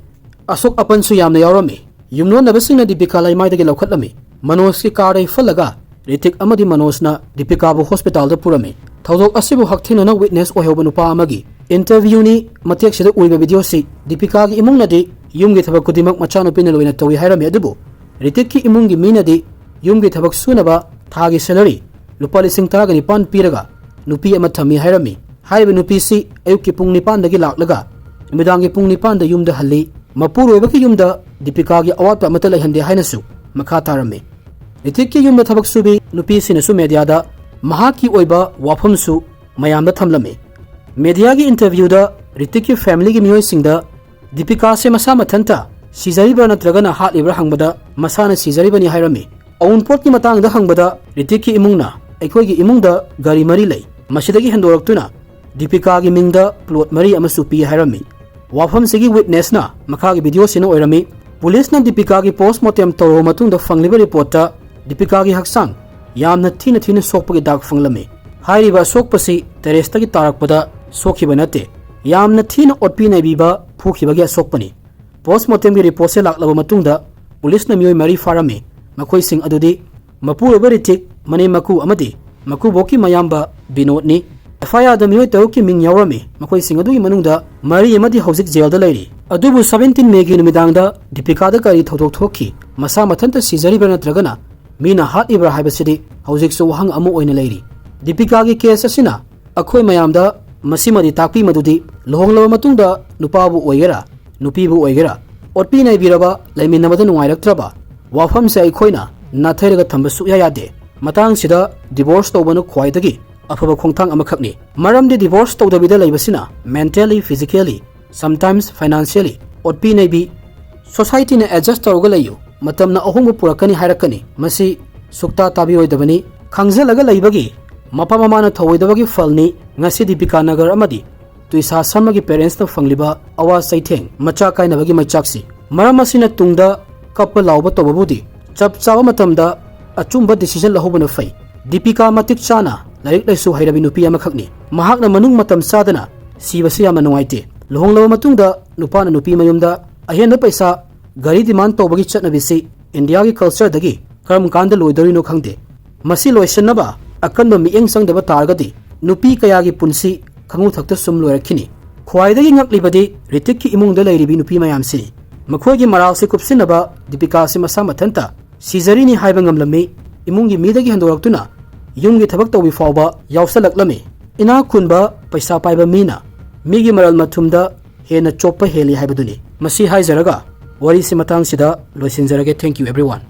ꯑꯁꯣꯛ ꯑꯄꯟꯁꯨ ꯌꯥꯝꯅ ꯌꯥꯎꯔꯝꯃꯤ꯫ ꯌꯨꯝꯂꯣꯟꯅꯕꯁꯤꯡꯅ ꯗꯤꯄꯤꯀꯥ ꯂꯩꯃꯥꯏꯗꯒꯤ ꯂꯧꯈꯠꯂꯝꯃꯤ꯫ ꯃꯅꯣꯖꯀꯤ ꯀꯥꯔꯗ ꯌꯩꯐꯜꯂꯒ ꯔꯤꯇꯤꯛ ꯑꯃꯗꯤ ꯃꯅꯣꯖꯅ ꯗꯤꯄꯤꯀꯥꯕꯨ ꯍꯣꯁꯄꯤꯇꯥꯜꯗ ꯄꯨꯔꯝꯃꯤ꯫ ꯊꯧꯗꯣꯛ ꯑꯁꯤꯕꯨ ꯍꯛꯊꯦꯡꯅꯅ ꯋꯤꯠꯅꯦꯁ ꯑꯣꯏꯍꯧꯕ ꯅꯨꯄꯥ ꯑꯃꯒꯤ ꯏꯟꯇꯔꯚ꯭ꯌꯨꯅꯤ꯫ ꯃꯇꯦꯛꯁꯤꯗ ꯎꯔꯤꯕ ꯚꯤꯗꯤꯑꯣꯁꯤ ꯗꯤꯄꯤꯀꯥꯒꯤ ꯏꯃꯨꯡꯅꯗꯤ ꯌꯨꯝꯒꯤ ꯊꯕꯛ ꯈꯨꯗꯤꯡꯃꯛ ꯃꯆꯥꯅꯨꯄꯤꯅ ꯂꯣꯏꯅ ꯇꯧꯏ ꯍꯥꯏꯔꯝꯃꯤ, ꯑꯗꯨꯕꯨ ꯔꯤꯇꯤꯛꯀꯤ ꯏꯃꯨꯡꯒꯤ ꯃꯤꯅꯗꯤ ꯌꯨꯝꯒꯤ ꯊꯕꯛ ꯁꯨꯅꯕ ꯊꯥꯒꯤ ꯁꯦꯂꯔꯤ ꯂꯨꯄꯥ ꯂꯤꯁꯤꯡ ꯇꯔꯥꯒ ꯅꯤꯄꯥꯟ ꯄꯤꯔꯒ ꯅꯨꯄꯤ ꯑꯃ ꯊꯝꯃꯤ ꯍꯥꯏꯔꯝꯃꯤ꯫ ꯍꯥꯏꯔꯤꯕ ꯅꯨꯄꯤꯁꯤ ꯑꯌꯨꯛꯀꯤ ꯄꯨꯡ ꯅꯤꯄꯥꯟꯗꯒꯤ ꯂꯥꯛꯂꯒ ꯅꯨꯃꯤꯗꯥꯡꯒꯤ ꯄꯨꯡ ꯅꯤꯄꯥꯟꯗ ꯌꯨꯝꯗ ꯍꯜꯂꯤ꯫ ꯃꯄꯨꯔꯣꯏꯕꯒꯤ ꯌꯨꯝꯗ ꯗꯤꯄꯤꯀꯥꯒꯤ ꯑꯋꯥꯠꯄ ꯑꯃꯠꯇ ꯂꯩꯍꯟꯗꯦ ꯍꯥꯏꯅꯁꯨ ꯃꯈꯥ ꯇꯥꯔꯝꯃꯤ꯫ ꯔꯤꯇꯤꯛꯀꯤ ꯌꯨꯝꯗ ꯊꯕꯛ ꯁꯨꯕꯤ ꯅꯨꯄꯤꯁꯤꯅꯁꯨ ꯃꯦꯗꯤꯌꯥꯗ ꯃꯍꯥꯛꯀꯤ ꯑꯣꯏꯕ ꯋꯥꯐꯝꯁꯨ ꯃꯌꯥꯝꯗ ꯊꯝꯂꯝꯃꯤ꯫ ꯃꯦꯗꯤꯌꯥꯒꯤ ꯏꯟꯇꯔꯚ꯭ꯌꯨꯗ ꯔꯤꯇꯤꯛꯀꯤ ꯐꯦꯃꯤꯂꯤꯒꯤ ꯃꯤꯑꯣꯏꯁꯤꯡꯗ ꯗꯤꯄꯤꯀꯥꯁꯦ ꯃꯁꯥ ꯃꯊꯟꯇ ꯁꯤꯖꯔꯤꯕ꯭ꯔꯥ ꯅꯠꯇ꯭ꯔꯒꯅ ꯍꯥꯠꯂꯤꯕ꯭ꯔꯥ ꯍꯪꯕꯗ ꯃꯁꯥꯅ ꯁꯤꯖꯔꯤꯕꯅꯤ ꯍꯥꯏꯔꯝꯃꯤ꯫ ꯑꯋꯨꯟꯄꯣꯠꯀꯤ ꯃꯇꯥꯡꯗ ꯍꯪꯕꯗ ꯔꯤꯇꯤꯛꯀꯤ ꯏꯃꯨꯡꯅ, "ꯑꯩꯈꯣꯏꯒꯤ ꯏꯃꯨꯡꯗ ꯒꯥꯔꯤ ꯃꯔꯤ ꯂꯩ, ꯃꯁꯤꯗꯒꯤ ꯍꯦꯟꯗꯣꯔꯛꯇꯨꯅ ꯗꯤꯄꯤꯀꯥꯒꯤ ꯃꯤꯡꯗ ꯄ꯭ꯂꯣꯠ ꯃꯔꯤ ꯑꯃꯁꯨ ꯄꯤ" ꯍꯥꯏꯔꯝꯃꯤ꯫ ꯋꯥꯐꯝꯁꯤꯒꯤ ꯋꯤꯠꯅꯦꯁꯅ ꯃꯈꯥꯒꯤ ꯚꯤꯗꯤꯑꯣꯁꯤꯅ ꯑꯣꯏꯔꯝꯃꯤ꯫ ꯄꯨꯂꯤꯁꯅ ꯗꯤꯄꯤꯀꯥꯒꯤ ꯄꯣꯁꯃꯣꯔꯇꯦꯝ ꯇꯧꯔꯕ ꯃꯇꯨꯡꯗ ꯐꯪꯂꯤꯕ ꯔꯤꯄꯣꯔꯠꯇ ꯗꯤꯄꯤꯀꯥꯒꯤ ꯍꯛꯆꯥꯡ ꯌꯥꯝꯅ ꯊꯤꯅ ꯊꯤꯅ ꯁꯣꯛꯄꯒꯤ ꯗꯥꯛ ꯐꯪꯂꯝꯃꯤ꯫ ꯍꯥꯏꯔꯤꯕ ꯑꯁꯣꯛꯄꯁꯤ ꯇꯦꯔꯦꯁꯇꯒꯤ ꯇꯥꯔꯛꯄꯗ ꯁꯣꯛꯈꯤꯕ ꯅꯠꯇꯦ꯫ ꯌꯥꯝꯅ ꯊꯤꯅ ꯑꯣꯠꯄꯤ ꯅꯩꯕꯤꯕ ꯐꯨꯈꯤꯕꯒꯤ ꯑꯁꯣꯛꯄꯅꯤ꯫ Post mortemꯒꯤ reportꯁꯦ ꯂꯥꯛꯂꯕ ꯃꯇꯨꯡꯗ ꯄꯨꯂꯤꯁꯅ ꯃꯤꯑꯣꯏ ꯃꯔꯤ ꯐꯥꯔꯝꯃꯤ꯫ ꯃꯈꯣꯏꯁꯤꯡ ꯑꯗꯨꯗꯤ ꯃꯄꯨꯔꯣꯏꯕ ꯔꯤꯇꯤꯛ, ꯃꯅꯦꯝ ꯃꯀꯨ ꯑꯃꯗꯤ ꯃꯀꯨꯕꯣꯛꯀꯤ ꯃꯌꯥꯝꯕ ꯕꯤꯅꯣꯗꯅꯤ꯫ FIRꯗ ꯃꯤꯑꯣꯏ ꯇꯔꯨꯛꯀꯤ ꯃꯤꯡ ꯌꯥꯎꯔꯝꯃꯤ꯫ ꯃꯈꯣꯏꯁꯤꯡ ꯑꯗꯨꯒꯤ ꯃꯅꯨꯡꯗ ꯃꯔꯤ ꯑꯃꯗꯤ ꯍꯧꯖꯤꯛ ꯖꯦꯜꯗ ꯂꯩꯔꯤ꯫ ꯑꯗꯨꯕꯨ seventeen Mayꯒꯤ ꯅꯨꯃꯤꯗꯥꯡꯗ ꯗꯤꯄꯤꯀꯥꯗ ꯀꯔꯤ ꯊꯧꯗꯣꯛ ꯊꯣꯛꯈꯤ? ꯃꯁꯥ ꯃꯊꯟꯇ ꯁꯤꯖꯔꯤꯕ꯭ꯔꯥ ꯅꯠꯇ꯭ꯔꯒꯅ ꯃꯤꯅ ꯍꯥꯠꯂꯤꯕ꯭ꯔꯥ ꯍꯥꯏꯕꯁꯤꯗꯤ ꯍꯧꯖꯤꯛꯁꯨ ꯋꯥꯍꯪ ꯑꯃ ꯑꯣꯏꯅ ꯂꯩꯔꯤ꯫ ꯗꯤꯄꯤꯀꯥꯒꯤ case ꯑꯁꯤꯅ ꯑꯩꯈꯣꯏ ꯃꯌꯥꯝꯗ ꯃꯁꯤꯃꯗꯤ ꯇꯥꯛꯄꯤ ꯃꯗꯨꯗꯤ ꯂꯨꯍꯣꯡꯂꯕ ꯃꯇꯨꯡꯗ ꯅꯨꯄꯥꯕꯨ ꯑꯣꯏꯒꯦꯔꯥ, ꯅꯨꯄꯤꯕꯨ ꯑꯣꯏꯒꯦꯔꯥ, ꯑꯣꯠꯄꯤ ꯅꯩꯕꯤꯔꯕ, ꯂꯩꯃꯤꯟꯅꯕꯗ ꯅꯨꯡꯉꯥꯏꯔꯛꯇ꯭ꯔꯕ ꯋꯥꯐꯝꯁꯦ ꯑꯩꯈꯣꯏꯅ ꯅꯥꯊꯩꯔꯒ ꯊꯝꯕ ꯁꯨꯛꯌꯥ ꯌꯥꯗꯦ꯫ ꯃꯇꯥꯡꯁꯤꯗ divorce ꯇꯧꯕꯅ ꯈ꯭ꯋꯥꯏꯗꯒꯤ ꯑꯐꯕ ꯈꯣꯡꯊꯥꯡ ꯑꯃꯈꯛꯅꯤ꯫ ꯃꯔꯝꯗꯤ divorce ꯇꯧꯗꯕꯤꯗ ꯂꯩꯕꯁꯤꯅ mentally, physically, sometimes financially ꯑꯣꯠꯄꯤ ꯅꯩꯕꯤ, societyꯅ adjust ꯇꯧꯔꯒ ꯂꯩꯌꯨ, ꯃꯇꯝꯅ ꯑꯍꯣꯡꯕ ꯄꯨꯔꯛꯀꯅꯤ ꯍꯥꯏꯔꯛꯀꯅꯤ꯫ ꯃꯁꯤ ꯁꯨꯛꯇꯥ ꯇꯥꯕꯤꯔꯣꯏꯗꯕꯅꯤ꯫ ꯈꯪꯖꯤꯜꯂꯒ ꯂꯩꯕꯒꯤ ꯃꯄꯥ ꯃꯃꯥꯅ ꯊꯧꯑꯣꯏꯗꯕꯒꯤ ꯐꯜꯅꯤ꯫ ꯉꯁꯤ ꯗꯤꯄꯤꯀꯥ ꯅꯒꯔ ꯑꯃꯗꯤ ꯇꯨꯏꯁꯥ ꯁꯝꯃꯒꯤ parentsꯅ ꯐꯪꯂꯤꯕ ꯑꯋꯥ ꯆꯩꯊꯦꯡ, ꯃꯆꯥ ꯀꯥꯏꯅꯕꯒꯤ ꯃꯩꯆꯥꯛꯁꯤ꯫ ꯃꯔꯝ ꯑꯁꯤꯅ ꯇꯨꯡꯗ ꯀꯞꯄ ꯂꯥꯎꯕ ꯇꯧꯕꯕꯨꯗꯤ ꯆꯞ ꯆꯥꯕ ꯃꯇꯝꯗ ꯑꯆꯨꯝꯕ decision ꯂꯧꯍꯧꯕꯅ ꯐꯩ꯫ ꯗꯤꯄꯤꯀꯥ ꯃꯇꯤꯛ ꯆꯥꯅ ꯂꯥꯏꯔꯤꯛ ꯂꯥꯏꯁꯨ ꯍꯩꯔꯕꯤ ꯅꯨꯄꯤ ꯑꯃꯈꯛꯅꯤ꯫ ꯃꯍꯥꯛꯅ ꯃꯅꯨꯡ ꯃꯇꯝ ꯆꯥꯗꯅ ꯁꯤꯕꯁꯤ ꯌꯥꯝꯅ ꯅꯨꯡꯉꯥꯏꯇꯦ꯫ ꯂꯨꯍꯣꯡꯂꯕ ꯃꯇꯨꯡꯗ ꯅꯨꯄꯥꯅ ꯅꯨꯄꯤ ꯃꯌꯨꯝꯗ ꯑꯍꯦꯟꯕ ꯄꯩꯁꯥ, ꯒꯥꯔꯤ demand ꯇꯧꯕꯒꯤ ꯆꯠꯅꯕꯤꯁꯤ ꯏꯟꯗꯤꯌꯥꯒꯤ cultureꯗꯒꯤ ꯀꯔꯝ ꯀꯥꯟꯗ ꯂꯣꯏꯗꯣꯔꯤꯅꯣ ꯈꯪꯗꯦ꯫ ꯃꯁꯤ ꯂꯣꯏꯁꯤꯟꯅꯕ ꯑꯀꯟꯕ ꯃꯤꯠꯌꯦꯡ ꯆꯪꯗꯕ ꯇꯥꯔꯒꯗꯤ ꯅꯨꯄꯤ ꯀꯌꯥꯒꯤ ꯄꯨꯟꯁꯤ ꯈꯉꯨ ꯊꯛꯇ ꯁꯨꯝ ꯂꯣꯏꯔꯛꯈꯤꯅꯤ꯫ ꯈ꯭ꯋꯥꯏꯗꯒꯤ ꯉꯛꯂꯤꯕꯗꯤ ꯔꯤꯇꯤꯛꯀꯤ ꯏꯃꯨꯡꯗ ꯂꯩꯔꯤꯕꯤ ꯅꯨꯄꯤ ꯃꯌꯥꯝꯁꯤꯅꯤ꯫ ꯃꯈꯣꯏꯒꯤ ꯃꯔꯥꯜꯁꯤ ꯀꯨꯞꯁꯤꯟꯅꯕ ꯗꯤꯄꯤꯀꯥꯁꯤ ꯃꯁꯥ ꯃꯊꯟꯇ ꯁꯤꯖꯔꯤꯅꯤ ꯍꯥꯏꯕ ꯉꯝꯂꯝꯃꯤ꯫ ꯏꯃꯨꯡꯒꯤ ꯃꯤꯗꯒꯤ ꯍꯦꯟꯗꯣꯔꯛꯇꯨꯅ ꯌꯨꯝꯒꯤ ꯊꯕꯛ ꯇꯧꯕꯤ ꯐꯥꯎꯕ ꯌꯥꯎꯁꯜꯂꯛꯂꯝꯃꯤ꯫ ꯏꯅꯥꯛ ꯈꯨꯟꯕ, ꯄꯩꯁꯥ ꯄꯥꯏꯕ ꯃꯤꯅ ꯃꯤꯒꯤ ꯃꯔꯜ ꯃꯊꯨꯝꯗ ꯍꯦꯟꯅ ꯆꯣꯞꯄ ꯍꯦꯜꯂꯤ ꯍꯥꯏꯕꯗꯨꯅꯤ꯫ ꯃꯁꯤ ꯍꯥꯏꯖꯔꯒ ꯋꯥꯔꯤꯁꯤ ꯃꯇꯥꯡꯁꯤꯗ ꯂꯣꯏꯁꯤꯟꯖꯔꯒꯦ꯫ Thank you everyone꯫